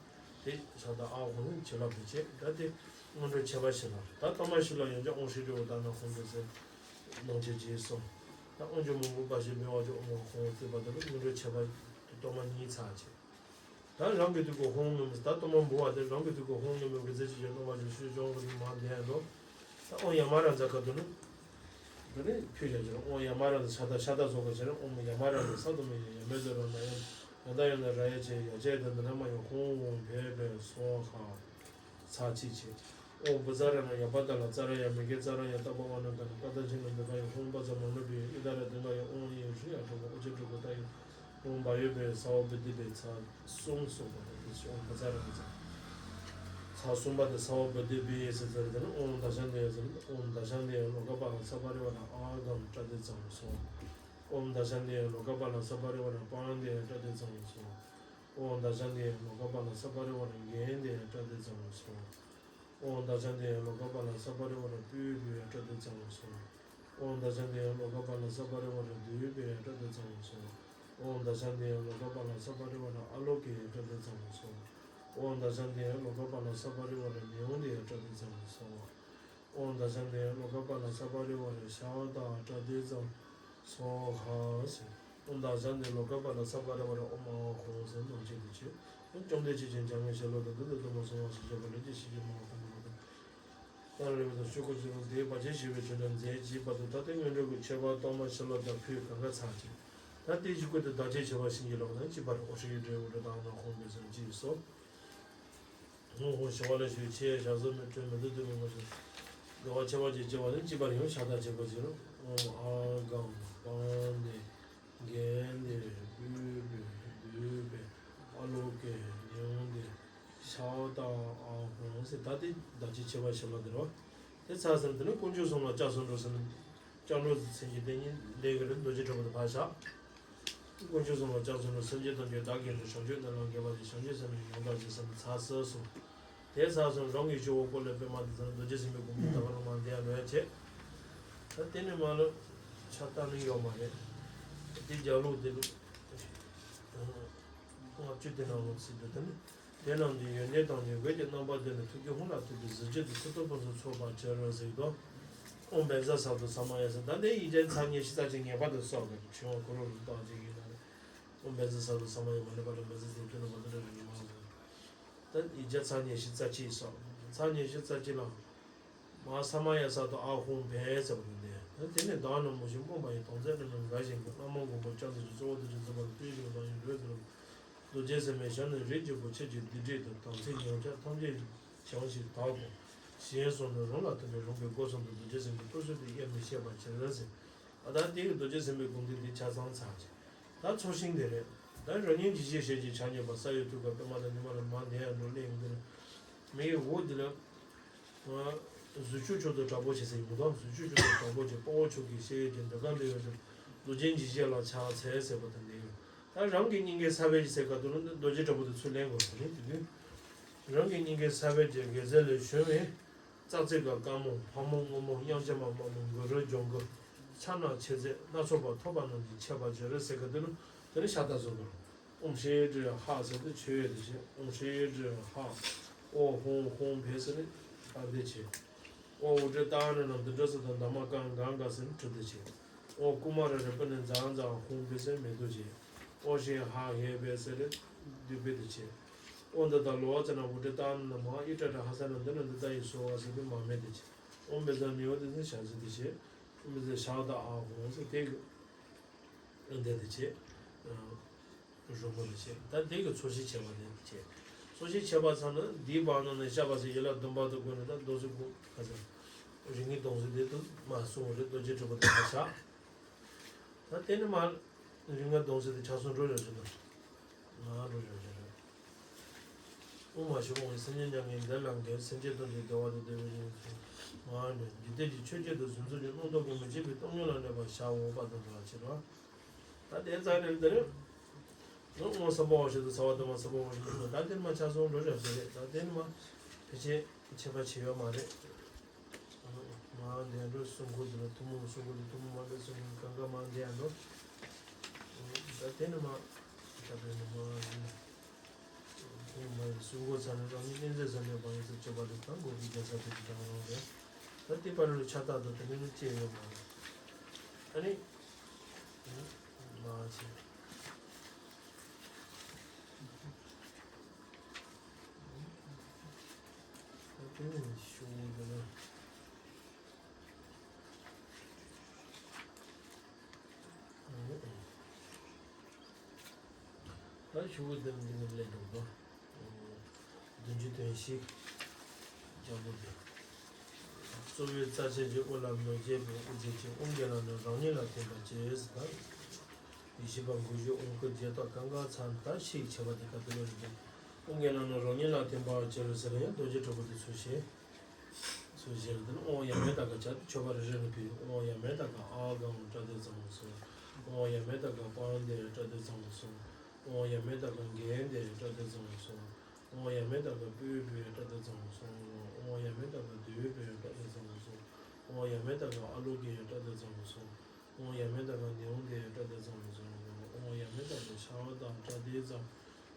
དེ་ཕྱག་རྟགས་ཨཱཿཧཱུྃ་ནི་བྱིན་རླབས་དེ་བྱེད་ད་དེ་སྔོན་འགྲོ་ཁྱད་པར་ཞི་ལྷག་ད་གཏོར་མ་ཞི་ལྷག་ཡོན་ཆབ་དབང་ཤེས་སྒྲུབ་པ་དང་ནང་ཧོང་དེ་ཟེར། སྣང་མཆེད་ཅེས་གསུམ། ད་དབང་ཆེན་མང་པོ་འབའ་ཞིག་སྤེལ་བ་ཅུང་ཨོཾ་ཨཱཿཧཱུྃ་ཧོང་ཟེར་བ་དེ་ལ་སྔོན་འགྲོ་ཁྱད་པར་གྱི་གཏོར་མ་གཉིས་ཚར་བྱེད། ད་རང་གི་དུས་ཀྱི་ཧཱུྃ་སྔོན་མོ་ད་གཏོར་མ་འབུལ་བ་དེ་རང་གི་དུས་ཀྱི་ཧཱུྃ་སྔོན་མོའི་གི་རྩེ་གཅིག་གི་གཏོར་མ་ཞིག་ཤུལ་སྦྱོང་གི་མ་འདས་འགྲོ། ད་ཨོཾ་ཡ་མ་ར་ཛ་ག་དུ་ནི། འདི་ནི་ཕུལ་བྱ་ཕྱིར་ཨོཾ་ཡ་མ་ར་ཛ་ཕྱག་རྟགས་ཕྱག་རྟགས་རྫོགས་པ་ཕྱིར་ཨོཾ་ཡ་མ་ར་ཛ་ས་དུ་མི་ཡ་ཡ་མེ་དུ་ར་ན་ཡ། ཡ་ད་ཡ་ན་ར་ཡ་ཆེ་ཡ་ཆེ་དུ་འདི་ན་མ་ཡ་ཧཱུྃ་ཧཱུྃ་ཕཊ་ཕཊ་སྭཱ་ཧཱ། ཚར་གཅིག་བྱེད། ཨོཾ་བཛྲ་ན་ཡ་པ་ཏ་ལ་ཙ་ར་ཡ་མི་གེ་ཙ་ར་ཡ་ཏ་པ་ཝ་ན་ཀ་ན་ཀ་ཏ་ཅི་ན་འདི་ཀ་ཡ་ཧཱུྃ་བཛྲ་མ་ན་བི་ཡ་ཨི་ད་ར་དུན་ཀ་ཡ་ཨོཾ་ཡེ་ཧྲི་ཡ་ཏོ་ཀ་ཨོ་ཅི་ཏྲི་ཀ་ཏ་ཡ། ཨོཾ་བ་ཡོ་བེ་ས་བ་བུ་དྷི་བེ་ཚར་གསུམ་གསུངས་པ་དང་དེ་ཨོཾ་བཛྲ་ར་བཛྲ། ཚར་གསུམ་པ་དེ་ས་བ་བུ་དྷི་བེ་ཟེར་ཚར་དེ་ནི་ཨོཾ་དྷ་ཤ་ནེ་ཡ་ཟེར། ཨོཾ་དྷ་ཤ་ནེ་ཡ་ལོ་ཀ་པ་ལ་ས་པ་རི་ཝ་ར་ཨ་གམ་པྲ་ཏི་ཙམ་སོ། ཨོཾ་དྷ་ཤ་ནེ་ཡ་ལོ་ཀ་པ་ལ་ས་པ་རི་ཝ་ར་པཱ་ནྡེ་ཡ་པྲ་ཏི་ཙམ་སོ། ཨོཾ་དྷ་ཤ་ནེ་ཡ་ལོ་ཀ་པ་ལ་ས་པ་རི་ཝ་ར་གེ་ནྡེ་ཡ་པྲ་ཏི་ཙམ་སོ། ཨོཾ་དྷ་ཤ་ནེ་ཡ་ལོ་ཀ་པ་ལ་ས་པ་རི་ཝ་ར་པུ་པུ་ཡ་པྲ་ཏི་ཙམ་སོ། ཨོཾ་དྷ་ཤ་ནེ་ཡ་ལོ་ཀ་པ་ལ་ས་པ་རི་ཝ་ར་དུ་པེ་ཡ་པྲ་ཏི་ཙམ་སོ། ཨོཾ་དྷ་ཤ་ནེ་ཡ་ལོ་ཀ་པ་ལ་ས་པ་རི་ཝ་ར་ཨ་ལོ་ཀེ་ཡ་པྲ་ཏི་ཙམ་སོ། ཨོཾ་དྷ་ཤ་ནེ་ཡ་ལོ་ཀ་པ་ལ་ས་པ་རི་ཝ་ར་ནེ་ཧོང་དེ་ཡ་པྲ་ཏི་ཙམ་སོ། ཨོཾ་དྷ་ཤ་ནེ་ཡ་ལོ་ཀ་པ་ལ་ས་པ་རི་ཝ་ར་ཤ་ཏ་པྲ་ཏི་ཙམ་སྭཱ་ཧཱ་ཟེར། ཨོཾ་དྷ་ཤ་ནེ་ལོ་ཀ་པ་ལ་ས་པ་རི་ཝ་ར་ཨོཾ་ཨཱཿཧཱུྃ་ཟེར་སྣང་མཆེད་དུ་བྱེད། བཅོམ་ལྡན་ཁྱེད་ཀྱི་འཇམ་དབྱངས་ཞལ་སློབ་དང་། མདུན་དུ་སྟོན་པ་གསང་བ་ཞེས་བྱ་བ་ལས་ཀྱི་ཞིང་གི་མ་ལ་ཐོབ་པ་དང་། ཡང་རིག་པ་དང་ཆོས་སྐུ་ཆེན་པོ་དེའི་བར་ཆད་ཞི་བའི་མཆོད་བསྟོད་མཛད་ཅེས་པ་དང་། ད་ལྟའི་སྔོན་འགྲོ་གི་མཆོད་པ་གཏོར་མ་ཕྱིར་ལོག་དང་ཕུད་གང་ག་ཚར་ཅིང་། ད་ལྟའི་ཆོས་སྐུ་དེ་བདག་བསྐྱེད་བྱ་བ་བྱིན་གྱིས་རློབ་དང་བཅས་པར་འོ་ཧྲི་ཡི་འབྲས་བུ་དང་ནང་ཧོང་པའི་སར་ཅིས་སོ། ཧོང་ཧོང་ཞི་བ་ལ་ཞུ་ཆེས་ཞག་སོ་མི་སྤྲོད་མི་འདུག་དུ་མི་མ་ཞུ། དགེ་བ་ཆེ་བ་ཅིག་སྐྱེ་བ་ནི་གཅིག་པར་ཡང་ཕྱག་རྟགས་བྱེད་དགོས་ཟེར་རོ། ཨོཾ་ཨཱཿཧཱུྃ་པཱ་ནི་གེ་ནི་བུ་བུ་བུ་བུ། ཨ་ལོ་ཀེ་ནེའུ་ཏེ་ཤ་ཏ་ཨ་ཧོང་ཟེར། ད་དེ་བདག་བསྐྱེད་བྱེད་པ་བྱེད་པ་དེ་རེད་བ། དེ་ཚར་ཟིན་དེ་ནས་དཀོན་མཆོག་གསུམ་ལ་སྐྱབས་སུ་འགྲོ་ཟེར་ནས། སྐྱབས་འགྲོ་ཟེར་མཁན་དེ་ཉིད་ལས་ཀྱི་རེད། རྡོ་རྗེ་དྲིལ་བུ་དེ་ཕར་བཞག་དཀོན་མཆོག་གསུམ་ལ་སྐྱབས་སུ་འགྲོ། སེམས་ཅན་ཐམས་ཅད་བདག་གིས་འདྲེན། བྱང་ཆུབ་ནི་ལམ་རྒྱས་པར་བྱེད། བྱང་ཆུབ་སེམས་ནི་ཡང་དག་བྱེད་ཟེར་ནས་ཚར་ཟིན་སོང་། དེ་ཚར་སོང་། རང་གི་ཆུ་བོ་ཀོ་ལའི་པདྨ་དེ་ཚོ་རྡོ་རྗེ་སེམས་དཔའི་དགོངས་པ་ད་ག་རང་མ་འདི་ཡང་འགྲོ་ཡ་བྱེད། ད་དེ་ནས་མ་ལ་ཆ་ལྟ་ནི་ཡོད་མ་རེད། དེ་རྒྱབ་ལོགས་དེ་ལོ་ལྔ་བཅུ་དེ་ནང་ལོགས་སྲིད་དུ་དེ་ནི། དེ་རྣམས་ཀྱི་ཡོན་ཏན་དང་ནི། འོད་ཀྱི་རྣམ་པར་ལྡན་ནས། ཐུགས་ཀྱི་ཧཱུྃ་ལ་ཐིམ་པས། གཟི་བརྗིད་དང་མཐུ་སྟོབས་ཕུན་སུམ་ཚོགས་པར་གྱུར་ཟེར་དོ། ཨོཾ་བཛྲ་སཏྭ་ས་མ་ཡ་སྭ། ད་ནི་ཡིག་བརྒྱ་ཚར་ཉི་ཤུ་རྩ་གཅིག་ངེས་པར་དུ་གསོག་དགོས། ཆུང་བ་གུ་རུ་རུ་བཏགས་ཀྱི་ཡིན་ན། ཨོཾ་བཛྲ་སཏྭ་ས་མ་ཡ། མ་ཎི་པ་ར་བཛྲ་སཏྭ་ཏུ་ན་བཛྲ་ར་ཉི་མ་ཟེར། ད་ཡིག་བརྒྱ་ཚར་ཉི་ཤུ་རྩ་གཅིག་སོགས། ཚར་ཉི་ཤུ་རྩ་གཅིག་ལ། མ་ས་མ་ཡ་སཏྭ་ཨཱཿཧཱུྃ་ཕཊ་ཟེར་བ་དེ་འདི། ད་དེ་ནས་བདག་ནི་མུ་བཞིར་སྤུངས་པ་ཡི། དོན་མཛད་ལས་རྣམས་དགའ་བཞིན་གྱི། བླ་མ་མགོན་པོ་ལྕམ་དྲལ་གྱི། གཙོ་བོ་རྡོ་རྗེ་འཛིན་པ་ལ། བརྟུལ་ཞུགས་བདག་ཉིད་འགྲོ་ཟེར་བ། རྡོ་རྗེ་སེམས་དཔའི་ཞབས་ནི་རིགས་ཀྱི་བུ། ཆོས་ཀྱི་སྡེ་སྲིད་དུ། དམ་ཚིག་ཉམས་ཆག་ཐམས་ཅད་བྱང་ཞིང་དག་གོ། ཞེས་གསུངས་ནས་རང་ལ་ཐིམ་པས་རིམ་གྱིས་སྒོ་གསུམ་དུ་རྡོ་རྗེ་སེམས་དཔའི་སྐུ་གསུང་ཐུགས་དབྱེར་མི་ཕྱེད་པར་གྱུར་ཟེར། ཨ་ད་དེ་གི་རྡོ་རྗེ་སེམས་དཔའི་དགོངས་དོན་འདི་ཆ་ཚང་ཚར་ཅིག་ད་ཚོགས་ཞིང་དེ་རེད། ད་རང་ཉིད་འཇིགས་བྱེད་ཞལ་གྱི་ཕྱག་བརྙེས་པ། ས་ཡི་ཐུགས་ཀར་པདྨ་དང་ཉི་མ་ལ་མ་འདི་ཡང་འགྲོ་གླེང་འདིར། མི་ཡི་འོག་འདི་ལ། གཟུགས་ཆུང་ཆུང་དུ་དྲག་པོ་ཆེ་ཟེར་ཡོང་དང་། གཟུགས་ཆུང་ཆུང་དུ་དྲག་པོ་ཆེ། དཔའ་བོ་མཆོག་གི་ཞལ་གྱི་འདྲ་ཁང་དུ་ཡོད་དུ་རྡོ་རྗེ་འཇིགས་བྱེད་ལ་ཕྱག་འཚལ་ཟེར་བ་དང་འདི་ཡོད། ད་རང་གི་སྙིང་གའི་ས་བོན་གྱི་ཟེར་ག་དུ་རྡོ་རྗེ་དྲག་པོ་དུ་ཚུར་ལེན་དགོས་པ་རེད་དེ་དུས། རང་གི་སྙིང་གའི་ས་བོན་གྱི་དགེ་རྩ་ལས་བྱུང་བའི། ཙག་ཙིག་ག་དཀར་མོ། ཕག་མོ་སྔོན་མོ། དབྱངས་ཅན་མ་དམར་མོ། གུ་རུ་ལྗང་གུ། ཕྱག་ན་མཆེར་རྫས་སྣ་ཚོགས་པ། ཐོབ་པ་རྣམས་ཀྱི་ཁྱད་པར་གྱུར་ཟེར་ག་དུས་ནི་དེ་ནི་ཤ་སྟག་བཟོ་དགོས། ཨོཾ་ཤྲཱི་ཀྲྀ་ཧ་ཟེར་ཏེ་མཆོད་ཡས་དེ་བྱས། ཨོཾ་ཤྲཱི་ཀྲྀ་ཧ། ཨོཾ་ཧཱུྃ་ཧཱུྃ་ཕཊ་ཟེར་ནས་ཨ་དེ་བྱས། ཨོཾ་ཨུ་ཏྲ་ཏཱ་ན་ན་བདུད་འདྲེ་སོགས་དང་། འདབ་མ་ཀ་ག་ག་ཟེར་ནས་དྲུག་དེ་བྱས། ཨོཾ་ཀུ་མཱ་ར་རཱི་པ་ཎི་ཛ་ཛ་ཧཱུྃ་ཕཊ་ཟེར་མེ་ཏོག་བྱས། ཨོཾ་ཤྲཱི་ཧ་ཧེ་ཕཊ་ཟེར་ཏེ་བདུག་སྤོས་དེ་བྱས། ཨོཾ་ད་ད་ལོ་ཙ་ན་ཨུ་ཏྲ་ཏཱ་ན་ན་མ་ཨི་ཏྲ་ཏྲ་ཧ་ས་ན་འདི་ན་འདི་ད་ཡི་སོ་བ་ཟེར་ཏེ་མར་མེ་དེ་བྱས། ཨོཾ་བཛྲ་ནེའུ་ཏེ་ཟེར་ཞལ་ཟས་དེ་བྱས། ཨོཾ་བཛྲ་ཤ་ཏ་ཨཱཿཧཱུྃ་ཟེར་དེ་གི་འདི་དེ་བྱས། རོལ་མོ་དེ་བྱས། ད་དེ་གི་ཚོགས་ཞིང་བྱེད་པ་དེ་བྱས། ཚོགས་ཞིང་བྱེད་པ་ཚར་ན་འདིའི་བར་ན་ནས་བཤགས་པ་ཟེར་ཡན་ལག་བདུན་པ་དེ་བགོས་ནས་ད་རྡོ་རྗེ་སྐུ་ག་ཟེར། རིགས་ལྔའི་གདུང་སྲས་དེ་དུ་མ་གསུངས་རེད། རྡོ་རྗེ་དྲིལ་བུ་དེ་མ་བཞག་ད་དེ་ནི་མ་རིགས་ལྔའི་གདུང་སྲས་དེ་ཆ་ཚང་འགྲོ་ཡོད་ཟེར་ན། ང་འགྲོ་ཡོད་ཟེར་རེད། དབུ་མ་ཞིག་འོང་བའི་སེམས་ཅན་མྱ་ངན་འདས་ལ་འགོད། སེམས་ཅན་ཐམས་ཅད་བདེ་བ་དང་ལྡན་པའི་ཞིང་དུ་ང་འདྲེན། འཇིག་རྟེན་གྱི་ཆོས་བརྒྱད་དང་ཟུང་འཇུག་གི་རྣམ་རྟོག་གིས་མི་བྱེད་པའི་སྟོང་ཉིད་ལ་གནས་པར་བྱའོ་པ་དང་འདྲ་བ་ཕྱིར་རོ། ད་དེ་ཙམ་རེད་དེ་རེད། ནོ་ངོ་བསམ་པ་འོང་ཞིག་ཏུ་ཚ་བ་དུ་མ་བསམ་པ་འོང་ཞིག་ཏུ་ད་དེ་མ་ཆ་སོང་འགྲོ་རེད་ཟེར་རེད། ད་དེ་མ་ཕལ་ཆེར་ཁྱད་པར་ཆེ་ཡོད་མ་རེད། མ་འདས་འགྲོ་སྲུང་འཁོར་དེ་ལ་ཐུན་མོང་སྲུང་འཁོར་དེ་ཐུན་མོང་མ་འདས་སྲུང་འཁོར་གང་ག་མ་འདས་འགྲོ། ད་དེ་ནི་མ་ད་དེ་ནི་མ་ཡིན། ཐུན་མོང་མ་ཡིན་སྲུང་འཁོར་ཚར་ནས་རང་ཉིད་གཉེན་ཚན་ས་ནས་བང་ཡིན་ཚུལ་བྱེད་པ་ལས་དང་འགོག་གི་རྒྱལ་ས་དེ་གི་དང་རང་རེད། ད་དེ་པར་ལ་ཆ་ཏག་ཏག་དེ་ནི་ནི་ཅི་ཡོད་མ་རེད། ཨ་ནི་མ་བྱེད། ད་དེ་ནི་ཤོག་དེ་ན། ད་ཤོག་དེ་ནི་འདི་ནི་ལས་འགྲོ་དོ། བདུན་ཅུ་དོན་བཞི། རྒྱལ་པོ་དེ། གཙོ་བོའི་རྩ་ཆེན་གྱི་དབུ་ལ་མེ་བརྒྱད་པའི་དབུ་རྒྱན་གྱི་དབུ་རྒྱན་ལ་ནི་རང་ཉིད་ལ་བརྟེན་པར་བྱེད་ཟེར། ཡེ་ཤེས་པ་མགོ་བཞི་དབང་བསྐུར་རྒྱས་བཏབ་གང་ག་ཚར་ད་ཤེས་བྱ་བ་དེ་ག་དུས་ལ་རིགས་ཀྱི་དབུ་རྒྱན་ལ་ནི་རང་ཉིད་ལ་བརྟེན་པར་བྱེད་རོ་ཟེར་ཡང་རྡོ་རྗེ་དྲིལ་བུ་དེ་ཚུར་བཞེས། ཚུར་བཞེས་ལ་དེ་ནི་ཨོཾ་ཡ་མེ་ད་ག་བྱ་སྟེ་མཆོད་པ་རེ་རེ་ནས་ཕུལ། ཨོཾ་ཡ་མེ་ད་ག་ཨཱཿཧཱུྃ་ཏྲ་ཏེ་ཙ་ཧཱུྃ་སྭཱ་ཧཱ། ཨོཾ་ཡ་མེ་ད་ག་པཱདྱ་ཏྲ་ཏེ་ཙ་ཧཱུྃ་སྭཱ་ཧཱ། ཨོཾ་ཡ་མེ་ད་ག་གནྡྷེ་ཏྲ་ཏེ་ཙ་ཧཱུྃ་སྭཱ་ཧཱ། ཨོཾ་ཡ་མེ་ད་ག་པུཥྤེ་ཏྲ་ཏེ་ཙ་ཧཱུྃ་སྭཱ་ཧཱ། ཨོཾ་ཡ་མེ་ད་ག་དྷཱུ་པེ་ཏྲ་ཏེ་ཙ་ཧཱུྃ་སྭཱ་ཧཱ། ཨོཾ་ཡ་མེ་ད་ག་ཨཱ་ལོ་ཀེ་ཏྲ་ཏེ་ཙ་ཧཱུྃ་སྭཱ་ཧཱ། ཨོཾ་ཡ་མེ་ད་ག་ནེའུ་ཏེ་ཏྲ་ཏེ་ཙ་ཧཱུྃ་སྭཱ་ཧཱ། ཨོཾ་ཡ་མེ་ད་ག་ཤ་ཏ་ཏྲ་ཏེ་ཙ་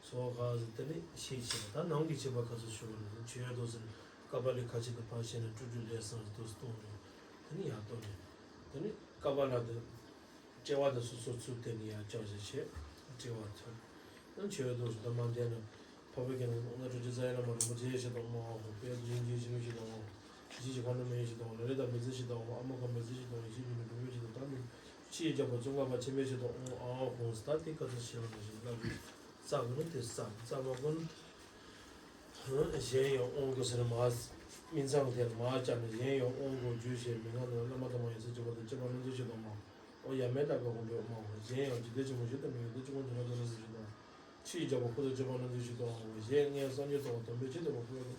སྭཱ་ཧཱ་ཟེར་དེ་ནི་ཤེས་བྱེད་པ། ད་ནང་གི་བྱེད་པ་ག་ཚོད་ཞུ་བ་རེད། མཆོད་ཡ་དོ་ཟེར་ཀ་པཱ་ལའི་ཁ་ཆེ་དུ་ཕར་བྱས་ནས་ཀྲུ་ཀྲུ་ལས་སང་དོ་སྟོང་རེད། དེ་ནི་ཡར་གཏོར་ནས་དེ་ནི་ཀ་པཱ་ལ་དེ། དཔྲལ་བ་དང་སོ་སོ་ཚུར་བསྟན་ནས་ཡར་བཅར་ཞིང་བྱས། དཔྲལ་བ་ཚུར། ནམ་ཆེ་བའི་དུས་སུ་འདབ་མ་འདས་ན། འཕགས་པའི་གན་ན་ཨོ་ན་ཏྲ་ཅི་ཙ་ཡ་ན་མ་རིན་པོ་ཆེ་ཞེས་དང་མ་ཧོ་པའི་རིན་ཆེན་ཞིང་ཞེས་དང་། ཞིང་ཞིག་ཁ་ན་མེ་ཞེས་དང་ལ་རེ་དང་མི་ཚེ་ཞེས་དང་ཨ་མ་ཁ་མི་ཚེ་ཞེས་དང་ཡེ་ཤེས་ཀྱི་ནི་འགྲོ་བའི་ཞེས་དང་ད་མི་ཕྱི་ཡི་རྒྱལ་པོ་ཙོང་ཁ་པ་ཆེན་པོའི་ཞེས་དང་ཨོ་ཨ་ཧོ་ས་ད་དེ་ཀ་ཚ་ཞེས་པ་ན་ཞེས་ལབ་རེད། རྩ་བ་ནི་དེ་རྩ་རྩ་མ་དགོན། གཞན་ཡང་དབང་བསྐུར་ཟེར་ནས་མ། སྨིན་མཚམས་དེར་མ་བཅར་ནས་གཞན་ཡང་དབང་བསྐུར་བརྗོད་བྱས་མི་ངག་ནང་བླ་མ་དམ་པ་ཡང་སྲིད་སྤྱི་པ་དང་སྤྱི་པ་རྣམས་ཚུལ་ཞིག་དང་མ། ཨོ་ཡ་མེ་ད་ག་ཧོ་འབྲེལ་མ་ཧོ་གཞན་ཡང་འཇིག་རྟེན་ཆེན་མོ་བཞི་དང་མི་ཡོད་དེ་ཅི་ཁོང་དེ་ན་དོ་ན་ཟེར་ཞིག་དང་། ཕྱིས་རྒྱལ་པོ་ཁོ་ཐག་ཆོད་པ་རྣམས་ཀྱིས་ཞིག་ཏུ་འོང་བའི་ཞེས། ངས་སངས་རྒྱས་ཐོབ་པ་དམ་པའི་ཆེད་དུ་བ་ཁོ་ཡོད་དེ།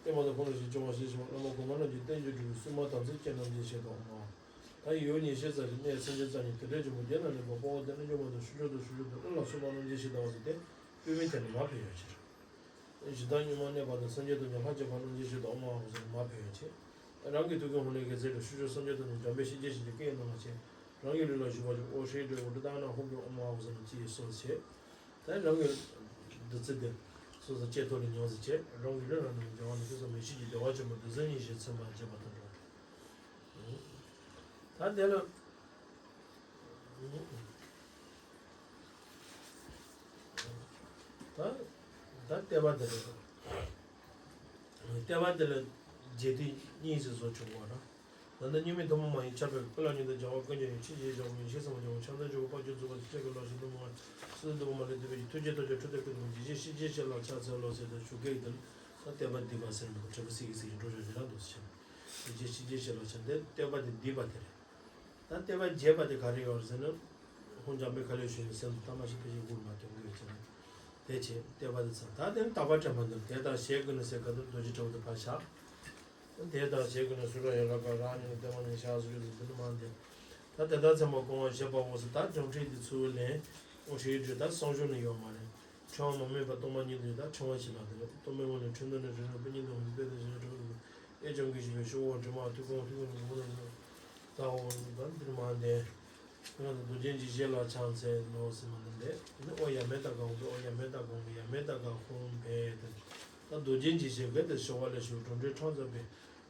བསྟན་པ་དང་ཁོང་ལ་ཞིག་སྐྱོང་བ་ཞེས་བྱ་བ་བླ་མ་གོང་མ་རྣམས་ཀྱི་བསྟན་བཅོས་འབྲི་བའི་སྲུང་མ་དམ་ཚིག་ཅན་རྣམས་ཀྱིས་ཞིག་ཏུ་འོང་བ། ད་ཡུལ་ཉེར་ཞི་ས་ཞིང་གནས་སེམས་ཅན་རྩ་གཉིས་དེ་འདྲའི་འབྱུང་པོ་བརྒྱད་ན་གནས་པ་དཔའ་བོ་དེ་ནི་སྐྱོ་མ་དང་ཤུགས་ཕྱོགས་དང་ཤུགས་ཕྱོགས་དང་ཀླུ་ལ་སོགས་པ་རྣམས་ཀྱིས་ཞིག་ཏུ་འོང་ཟེར་ཏེ་དཔེ་མིང་དེ་ནི་མ་ཕན་ཡོད་ཕྱིར། ཞི་བདག་གཉུག་མར་གནས་པ་དང་སངས་རྒྱས་དང་ཉག་ཕ་བཅས་པ་རྣམས་ཀྱིས་ཞིག་ཏུ་འོང་བ་ཟེར་མ་ཕན་ཡོད་ཕྱིར། རང་གི་ཐུགས་ཀའི་ཧཱུྃ་ལས་དགེ་རྩའི་དྲི་ཤུགས་ཕྱོགས་སངས་རྒྱས་དང་ནི་འཇམ་དཔལ་ཤཱཀྱའི་ཞིང་གི་སྐད་ཡིག་རྣམས་ལ་ཆེ། རང་གི་ལུས་ལ་ཞུགས་པ་ཅིག་ཨོ་ཧྲཱིཿ་ཏྲེ་ཧཱུྃ་ཏྲི་ཏཱ་ན་ཧཱུྃ་གི་ཨོཾ་ཨཱཿཧཱུྃ་ཟེར་ནས་ཅི་ཡི་སོགས་བྱེད། ད་རང་གི་བདུད་རྩི་དེ་སོ་སོ་ལྕེ་ཐོག་ལ་མྱོང་ཟེར་བྱེད། རང་གི་ལུས་ལ་ནི་སྦྱང་བ་ནི་ཕུན་སུམ་མེ་ཤེས་ཀྱི་བདེ་བ་ཆེན་པོ་བདུད་རྩི་ཉི་ཤུས་མཚོན་པར་བྱེད་པ་དང་འགྲོགས། ད་དེ་ལ། ད་ད་ལྟེ་བ་དེ་ལ། ལྟེ་བ་དེ་ལ་རྗེས་མཐུན་གཉིས་སུ་བཟོ་ཆོག་པ་རེད། ད་ལྟ་གཉུག་མའི་ཐུན་མོང་མ་ཡིན་ཁྱབ་པའི་ཀུན་ལ་ཉོན་དང་སྦྱང་བ་ཀུན་ཀྱང་ཡིན། ཕྱིན་ཆད་ཞོག་མིན་ཤེས་སམ་སྦྱང་བ་ཆགས་སྡང་སྤྱོད་པ་དཔལ་གྱུར་རྫོགས་པ་ཆེ་ཁྱད་ཀྱི་ལག་ཞིང་དུ་མོ་བ་སྲིད་དུ་མ་ལུས་འདོད་པའི་ཐུགས་རྗེ་ཐོབ་ཀྱང་ཁྲོ་དང་ཀུན་ཏུ་མོ་འཇིགས་བྱེད་ཤི་བྱེད་ཆེ་ལ་ཕྱག་འཚལ་ལོ་ཟེར་ཏེ་ཞུ་སྐད་དེ་ལ་ད་ལྟེ་བ་སྡིག་པ་ཟེར་འདུག་དྲིལ་བུ་སྲིད་ཀྱི་སྲིད་ཀྱི་འགྲོ་བྱ་ཞེ་ལ་འདུག་ཟེར། འཇིགས་བྱེད་ཤི་བྱེད་ཆེ་ལ་ཕྱག་འདི་ལྟེ་བ་དེ་སྡིག་པ་དེ་རེད། ད་ལྟེ་བ་བརྒྱད་པ་དེ་ག་རེ་ཡོད་རེད་ཟེར་ན། ཧཱུྃ་འཇམ་དཔལ་མཁའ་ལས་བཞུགས་ནས་སེམས་ཙམ་པ་ཞིག་ཕལ་ཆེར་དབུར་མ་ཐོན་དགོས་ཀྱི་ན། དེ་བྱས་ལྟེ་བ་དེ་ཚར། ད་དེ་ནི་དག་པ་དྲན་པ་འདི་དེ་དང་ཞེས་བསྐུལ་ནས་ཟེར་ག་དུས་རྡོ་རྗེ་དྲིལ་བུ་དེ་ཕར་བཞག་དེ་དང་ཞེས་བསྐུལ་ནས་སུ་ར་ཡ་ར་ག་ར་ཉིད་ལྟེ་བ་ནས་བཞག་སུ་རེད་ཟེར་འདི་ནི་མ་འདི། ད་དེ་དག་མཚན་མ་སྐོང་བར་བྱེད་པའོ་ཟེར། ད་སྒྲུང་ཁྲིད་འདི་ཚུར་ལེན། ཨོ་ཧྲཱིཿ་ཏྲེ་ད་གསང་སྒྲུང་ནི་ཡོད་མ་རེད། ཕྲེང་བ་མ་དམིགས་པ་སྟོང་པ་ཉིད་དུ་ཡོད། ད་ཕྲེང་བ་ཞིག་ལ་དེ་རེད། སྟོང་པའི་ངང་ལས་འཕྲོ་འདུ་ནས་རེ་རེ་བུ་ཉིད་དུ་འོང་དུས་དཔེ་དང་བཞིན་དུ་གྲུབ་པ་དེ་ཨེ་ཅང་གི་ཞིག་པའི་ཤོག་འོ་དྲི་མ་ཐུགས་དགོངས་ཐུགས་དགོངས་ནི་ངོ་ནས་ད་འོ་ད་འདིར་མ་འདས། ང་ཚོ་རྡོ་རྗེ་འཇིགས་བྱེད་ལ་ཕྱག་འཚལ་ལོ་ཟེར་མ་ནི་ལས་དེ་ནི་ཨོ་ཡ་མེ་ད་ག་འོང་གི་ཨོ་ཡ་མེ་ད་ག་འོང་གི་ཡ་མེ་ད་ག་ཧཱུྃ་ཕཊ་དེ། ད་རྡོ་རྗེ་འཇིགས་བྱེད་ག་དེ་ཞོ་བ་ལས་ཞུ་གྲོང་ཁྱེར་ཁྲོམ་ཚ་པའི་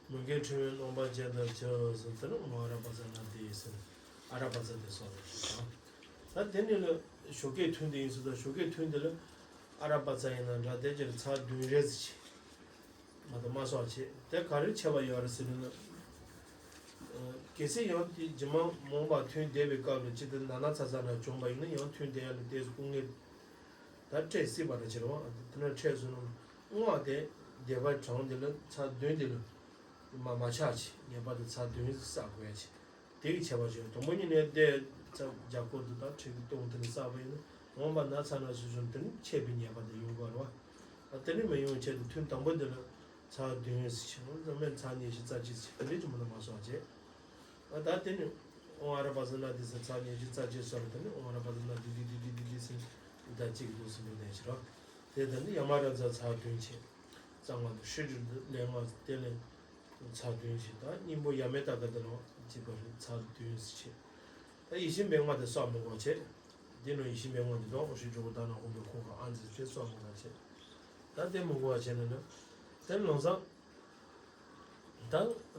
མུན་གྱི་ཕྲེང་བའི་རྣམ་པར་བཅད་ད་ཆ་ཟེར་དེ་ནི་ཨོ་ཨ་ར་པ་ཙ་ན་དེ་ཟེར། ཨ་ར་པ་ཙ་དེ་སོགས་ལ་ཞུ་དང་། ད་དེ་ནི་ལ་ཞོགས་ཀའི་ཐུན་དེ་ཡིན་ཟེར། ད་ཞོགས་ཀའི་ཐུན་དེ་ལ་ཨ་ར་པ་ཙ་ཡིན་ན་འདྲ་དེ་ཅིར་ཚར་བདུན་རེ་ཟེར་ཆེ། མ་གཏོགས་མ་སོགས་ཆེ་དེ་ག་རེ་ཆེ་བ་ཡོད་རེད་ཟེར་ན། གལ་སྲིད་ཡང་དེ་རྗེས་མ་མོངས་པ་ཐུན་འདས་པའི་སྐབས་ལ་ཅི་སྟེ་ན་ན་ཚ་ཚ་ན་བྱུང་བ་ཡིན་ན་ཡང་ཐུན་འདས་ཡ་ལ་དེ་སྐུ་ངལ་ད་འཕྲད་སྲིད་པ་རེད་ཆེ་རེད་བ། དེ་ན་འཕྲད་སོང་ན་བསྔོ་བ་དེ་འདས་པ་གྲངས་དེ་ལ་ཚར་བདུན་དེ་ལ་མ་མ་ཆག་ཆེ་ངེས་པར་དུ་ཚར་བདུན་བསགས་དགོས་ཡ་ཆེ། དེ་གི་ཁྱད་པར་ཅན་དང་པོ་ཉིད་ནས་བཟླས་ཚར་རྒྱ་སྐོར་དུ་དང་ཁྲིག་གི་སྟོང་དེ་ནས་བསགས་པ་ཡིན་ན་འོངས་པ་ན་ཚ་ན་ཞུ་བྱུང་དེ་ནི་ཆད་པའི་ཉེས་པ་དེ་ཡོང་དགོས་རེད་བ། དེ་ནི་མི་ཡོང་ཆེད་དུ་ཐུན་དང་པོ་འདི་ལ་ཚར་བདུན་ཞིག་བྱུང་ཙང་མེད་ཚར་ཉི་ཤུ་རྩ་གཅིག་ཞིག་དེ་འདྲའི་ཅི་མོ་ན་མ་སོགས་བྱས། ད་དེ་ནི་ཨོཾ་ཨ་ར་པ་ཙ་ན་དྷཱིཿ་ས་ཚར་ཉི་ཤུ་རྩ་གཅིག་སོགས་ལ་དེ་ནི་ཨོཾ་ཨ་ར་པ་ཙ་ན་དྷཱིཿ་དྷཱིཿ་དྷཱིཿ་དྷཱིཿ་དྷཱིཿ་ཟེར་ད་གཅིག་གི་ལུགས་སུ་འགྲོ་བསྡད་ཕྱིར་རོ། དེ་ལྟར་ནི་ཡ་མ་ར་ཛ་ཚར་བདུན་བྱས། རྩ་ལྔ་དང་ཧྲཱིཿ་ཏྲི་ལས་ལྔ་དེ་ལས་ཚར་བདུན་བྱས། ད་སྙིང་པོ་ཡ་མེ་ད་ག་དེ་ལ་བྱས་པ་རེད་ཚར་བདུན་བྱས། ད་ཡིད་བཞིན་པའི་ལྔ་དེ་བསགས་མི་དགོས་བྱས། འདི་ནང་ཡིད་བཞིན་པའི་ལྔ་འདི་དང་ཧྲཱིཿ་ཏྲི་གུ་ད་ན་ཧཱུྃ་ཕཊ་ཁོང་ཁ་ཨ་ཛི་ཏྲེ་བསགས་མི་དགོས་བྱས། ད་དེ་མི་དགོས་བྱས་ན་ནི། དེ་ལོང་ཙང་། ད་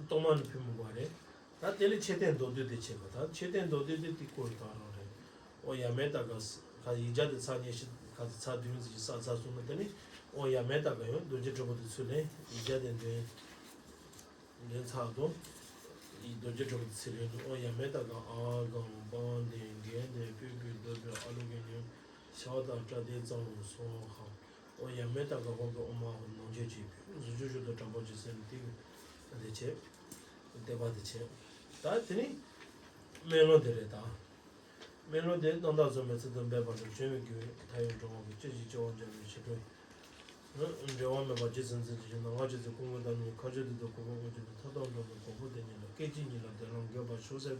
གཏོར་མ་ནི་ཕུལ་མི་དགོས་པ་རེད། ད་དེ་ལས་མཆོད་རྟེན་མདོར་བསྡུས་དེ་བྱེད་དགོས། ད་མཆོད་རྟེན་མདོར་བསྡུས་དེ་དེ་སྐོར་དང་རང་རེད། ཨོ་ཡ་མེ་ད་ག་ས་ག་ཡིག་བརྒྱ་དེ་ཚར་ཉི་ཤུ་ག་ཚར་བདུན་ཙམ་ཞིག་བསགས་ཚར་སོང་ན་དེ་ནི་ཨོ་ཡ་མེ་ད་ག་ཡང་རྡོ་རྗེ་དྲིལ་བུ་དེ་ཚུར་ལེན་ཡིག་བརྒྱ་དེ་འདོན་འདོན་ཚར་དང་། ཡིག་རྡོ་རྗེ་དྲིལ་བུ་དེ་ཚུར་ལེན་དང་ཨོ་ཡ་མེ་ད་ག་ཨ་གང་པང་ལྡན་རྒན་ལྡན་སྤོས་ཀྱི་རྡོ་པའི་ཨ་ལོ་གན་ཡང་ཤ་བ་དང་སྐྲ་དེ་གཙང་བོ་སོང་ཧ། ཨོ་ཡ་མེ་ད་ག་ཧོ་གི་ཨོ་མ་ཧོ་ནང་བྱེད་ཅིག་གཟུགས་ཅུ་ཞུ་དང་དྲག་པོ་ཅིག་ཟེར་ནས་དེ་གི་དེ་བྱེད། དེ་པ་དེ་བྱེད། ད་དེ་ནི་སྨོན་ལམ་དེ་རེད་ད། སྨོན་ལམ་དེ་རྣམ་དག་རྫོགས་པའི་ཚུལ་དུ་འབད་པ་དང་བྱོན་པའི་དགེ་བས་མཐའ་ཡས་འགྲོ་བ་ཀུན་སྐྱེ་ཞིང་སྐྱེ་བར་འགྱུར་བའི་ཕྱིར་དུ། འབྲལ་བ་མེད་པ་རྗེ་བཙུན་ཚུལ་གྱི་ནམ་མཁའ་སྤྱོད་ཚུལ་ཀུན་དགའ་ཉིད་མཁའ་སྤྱོད་དུ་གོ་འཕང་དབུ་མ་ཐོབ་དང་འགྲོགས་པའི་གོ་འཕང་དེ་ཉིད་ལ་སྐད་ཅིག་ཉིད་ལ་བདེ་བླག་འགོད་པར་ཤོག་ཟེར།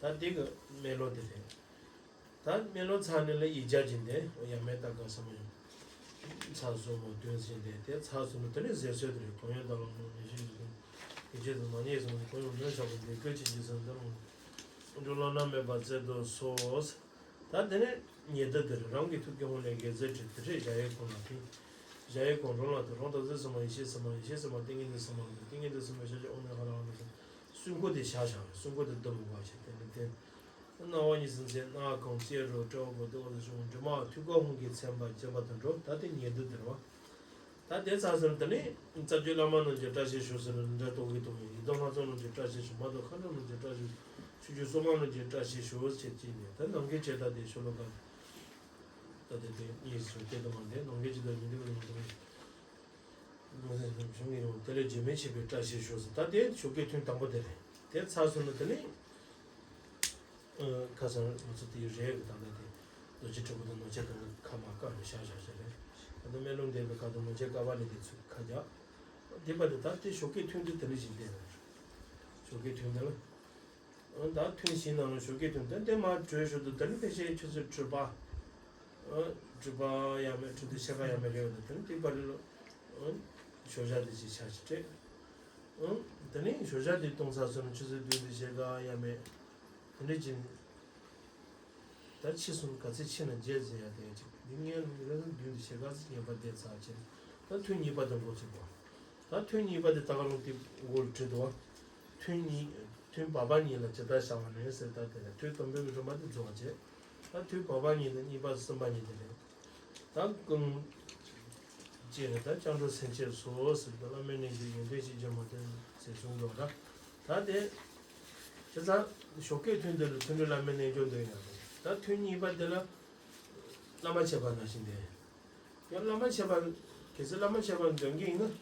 ད་དེ་གི་སྨོན་ལམ་དེ་རེད། ད་སྨོན་ལམ་ཚར་ནས་ལ་ཡིག་བརྒྱ་བྱིན་ཏེ་ཡ་མེ་ད་ག་ས་མ་ཡོང་། ཚར་སོང་ལོ་བདུན་ཟིན་ཏེ་དེ་ཚར་སོང་ན་དེ་ནས་ཟེར་སྲོལ་དེ་རེད། གང་ཡང་བདག་ལ་མནོ་མི་ཤེས་ཀྱི་དོན། དེ་ཆེད་དུ་མ་ཉེས་སོང་ན་གང་ཡང་མེད་བཞག་པ་འདི་སྐད་ཅིག་གིས་ཟིན་ཏེ་རུང་། འགྲོ་ལ་མནར་མེད་པར་བཙལ་དུ་གསོལ། ད་དེ་ནས་ཉེ་དུ་དེར་རང་གི་ཐུགས་ཀའི་ཧཱུྃ་ལས་དགེ་རྩའི་དྲི་དེ་འཕྲལ་གཞལ་ཡས་ཁང་ལ་ཐིམ། གཞལ་ཡས་ཁང་རང་ལ་ཐིམ། རང་དང་ཚུལ་གསུམ་པ་ཡེ་ཤེས་གསུམ་པ་ཡེ་ཤེས་གསུམ་པ་ཏིང་ངེ་འཛིན་གསུམ་པ་ཏིང་ངེ་འཛིན་གསུམ་པའི་ཞལ་གྱི་དབུས་ན་ཧ་ལམ་ཧ་ལམ་སུམ་མགོ་དེ་བཞག་བཞག་སུམ་མགོ་དེ་བསྡུ་མི་དགོས་པ་བྱས་དེ་ནི་དེ། སྣང་བ་གཉིས་སུ་འཛིན་སྣ་ཁམས་ལྕེ་རོ་དཔྲལ་བ་པོ་ཏེ་འོ་དེ་བྱུང་དྲི་མ་ཐུགས་ཀའི་ཧཱུྃ་གིས་མཚན་པ་བརྗོད་པ་དང་འགྲོ། ད་དེ་ཉེ་དུ་དེར་བ། ད་དེ་ཚར་ཟིན་དེ་ནི་རྩ་བརྒྱུད་བླ་མ་རྣམས་ཀྱི་བཀྲ་ཤིས་ཞུ་ཟེར་ན་འདྲ་གཏོང་གི་གཏོང་གི་ཡི་དམ་ལྷ་ཚོགས་རྣམས་ཀྱི་བཀྲ་ཤིས་ཞུ་མ་གཏོགས་མཁའ་འགྲོ་རྣམས་ཀྱི་བཀྲ་ཤིས་ཆོས་སྐྱོང་སྲུང་མ་རྣམས་ཀྱི་བཀྲ་ཤིས་ཞུ་བྱེད་ཀྱི་ནས་ད་ནམ་མཁའི་ཆེ་ད་དེ་ཤོ་ལོ་ཀ་ད་དེ་དེ་གཉིས་སུ་དེ་དུ་མ་འདས་ནམ་མཁའི་ཆེ་ད་ཉིན་དེ་བས་མ་དུ་མེད། དེ་ལས་རྗེ་མི་ཕྱེད་པའི་བཀྲ་ཤིས་ཞུ་ཟེར་ད་དེ་ཞོགས་ཀའི་ཐུན་དང་པོ་དེ་རེད། དེ་ཚར་སོང་ན་དེ་ནི། ཁ་སང་ང་ཚོ་དེའི་རེད་གི་ད་ལྟ་དེ། རྡོ་རྗེ་དྲིལ་བུ་དང་ནོར་རྒྱས་དང་ཁ་མ་བཀར་ནས་བཞག་བཞག་བྱས་རེད། ད་ལྟ་སྨོན་ལམ་འདེབས་པའི་ཁ་དང་ནོར་རྒྱས་བཀར་བ་ལས་དེ་ཚུར་ཁ་རྒྱག་དེ་པ་དེ་ད་དེ་ཞོགས་ཀས་ཐུན་དེ་དེ་འདྲ་ཞིག་བསྡད་རེད། ཞོགས་ཀས་ཐུན་དེ་ལ། ཨ་ད་ཐུན་བཞི་ནང་ལ་ཞོགས་ཀས་ཐུན་དེ་དེ་མ་གྲོལ་ཞོར་དུ་ད་ནི་ཕལ་ཆེར་ཆུ་ཚོད་དྲུག་པ། ཨ་དྲུག་པ་ཡང་མེད་དྲུག་དེ་ཕྱེད་ཀ་ཡང་མེད་རེད་འོ། ད་ནི་དེ་པ་རེད་ལོ། ཨ་ཞོགས་ཇ་དེ་ཅིག་ཆ་ཅིག་སྤྲད། ཨ་ད་ནི་ཞོགས་ཇ་དེ་བཏུང་ཚར་སོང་ན་ཆུ་ཚོད་བདུན་དེ་ཕྱེད་ཀ་ཡང་མེད། དེ་འདྲ་ཅིག་ད་ཕྱི་སོང་ག་ཚོད་ཕྱིན་ན་རྗེས་ཟེར་ཡ་དེ་ཅིག་འདི་ངས་རེ་ཟུང་བདུན་དེ་ཕྱེད་ཀ་ཙམ་ཉན་པ་བསྡད་ཚར་ཕྱིན། ད་ཐུན་གཉིས་པ་དེ་འགོ་ཚུགས་པ། ད་ཐུན་གཉིས་པ་དེ་ད་ག་རང་དེ་འགོ་ཁྲིད་དོ། ཐུན་གཉིས། ཐུན་བར་པ་གཉིས་ལ་ཇི་ལྟར་བྱ་བ་ནས་ཟེར། ད་དེ་ལ་ཐུན་དང་པོའི་རིམ་པ་དེ་རྫོགས་བྱས། ད་ཐུན་བར་པ་གཉིས་དང་གཉིས་པ་གསུམ་པ་གཉིས་དེ་རེད། ད་ཀུན་བཅས་ནས་ད་སྐྱབས་འགྲོ་སེམས་བསྐྱེད་སོགས་ཟེར། ད་བླ་མའི་རྣལ་འབྱོར་ཡོན་ཏན་ཞེས་བརྗོད་མ་ཐོན་ཟེར་གསུངས་འདུག་ད་ད་དེ་བྱས་ཙང་ཞོགས་ཀས་ཐུན་དེ་ལ་ཐུན་དྲུག་བླ་མའི་རྣལ་འབྱོར་འདོན་ཡག་དང་། ད་ཐུན་གཉིས་པ་དེ་ལ་བླ་མ་མཆོད་པ་ནང་བཞིན་དེ། ཡང་བླ་མ་མཆོད་པ། གལ་སྲིད་བླ་མ་མཆོད་པ་འདོན་གྱི་ཡིན་ན།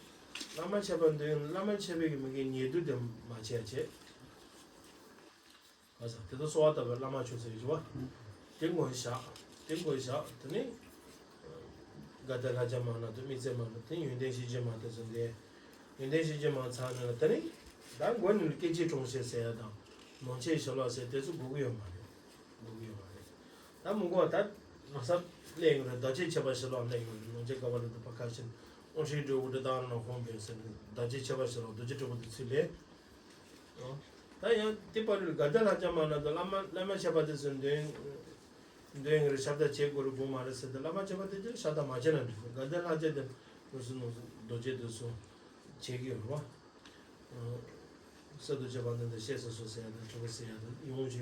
བླ་མ་མཆོད་པ་འདོན། བླ་མ་མཆོད་པའི་གི་མི་དགེ་ཉེས་བསྡུ་དེ་མ་བྱས་བྱས། ག་ས་དེ་ལྟར་གསོལ་བ་བཏབ་པའི་བླ་མ་མཆོད་ཟེར་གྱི་བ། དེ་མགོ་བཞག་དེ་མགོ་བཞག་དེ་ནི། དགའ་ལྡན་ལྷ་བརྒྱ་མ་ན་དང་དམིགས་བརྩེ་མ་ན་དེ་ཡོན་ཏན་ཞེས་བརྗོད་མ་དེ་ཚོ་འདི། ཡོན་ཏན་ཞེས་བརྗོད་མ་ཚར་ནས་ལ་དེ་ནི། ད་མགོ་ནས་སྐད་ཅིག་གྲོང་ཁྱེར་ཟེར་ཡ་དང་། ནོར་ཆེན་ཞི་ལོ་ཟེར་དེ་ཚོ་དགོས་ཀྱི་ཡོད་མ་རེད། དགོས་ཀྱི་ཡོད་མ་རེད། ད་མི་དགོས་པ་ད། ལོ་གསར་སླེབས་ཡོང་རེད། རྡོ་རྗེ་མཆོད་པ་ཞི་ལོ་སླེབས་ཡོང་རེད། ནོར་རྗེ་དགའ་བ་ལ་དུ་པ་ཁ་ཆེན། དབང་ཧྲིལ་འགྲོ་དགུ་འདྲ་དང་ནང་ཧོང་བོད་ཟེར་ནས་རྡོ་རྗེ་མཆོད་པ་ཞི་ལོ་རྡོ་རྗེ་དྲིལ་བུ་དུ་ཚུལ་ལས། ད་ཡང་དེ་པར་དགའ་ལྡན་ལྷ་བརྒྱ་མ་ན་དུ་བླ་མ་བླ་མ་མཆོད་པ་དེ་ཚོ་འདོན། འདོན་ཡོང་རེད། ཤ་སྟག་བྱེད་དགོས་རེད་དགོས་མ་རེད་ཟེར་ཏེ་བླ་མ་མཆོད་པ་དེ་ཚོ་ཤ་སྟག་མ་བྱས་ན་འགྲིག་དགའ་ལྡན་ལྷ་བརྒྱ་དེ་ནོར་སྲིད་ནོར་སྲིད་རྡོ་རྗེ་དེ་ཚོ་བྱེད་ཀྱི་ཡོད་རེད་བ། སྲིད་རྡོ་རྗེ་དཔལ་ལྡན་དང་གཤེགས་སུ་གསོལ་ཟེར་ཡ་དང་དྲིལ་བུ་ཟེར་ཡ་དང་ཡོང་བྱས།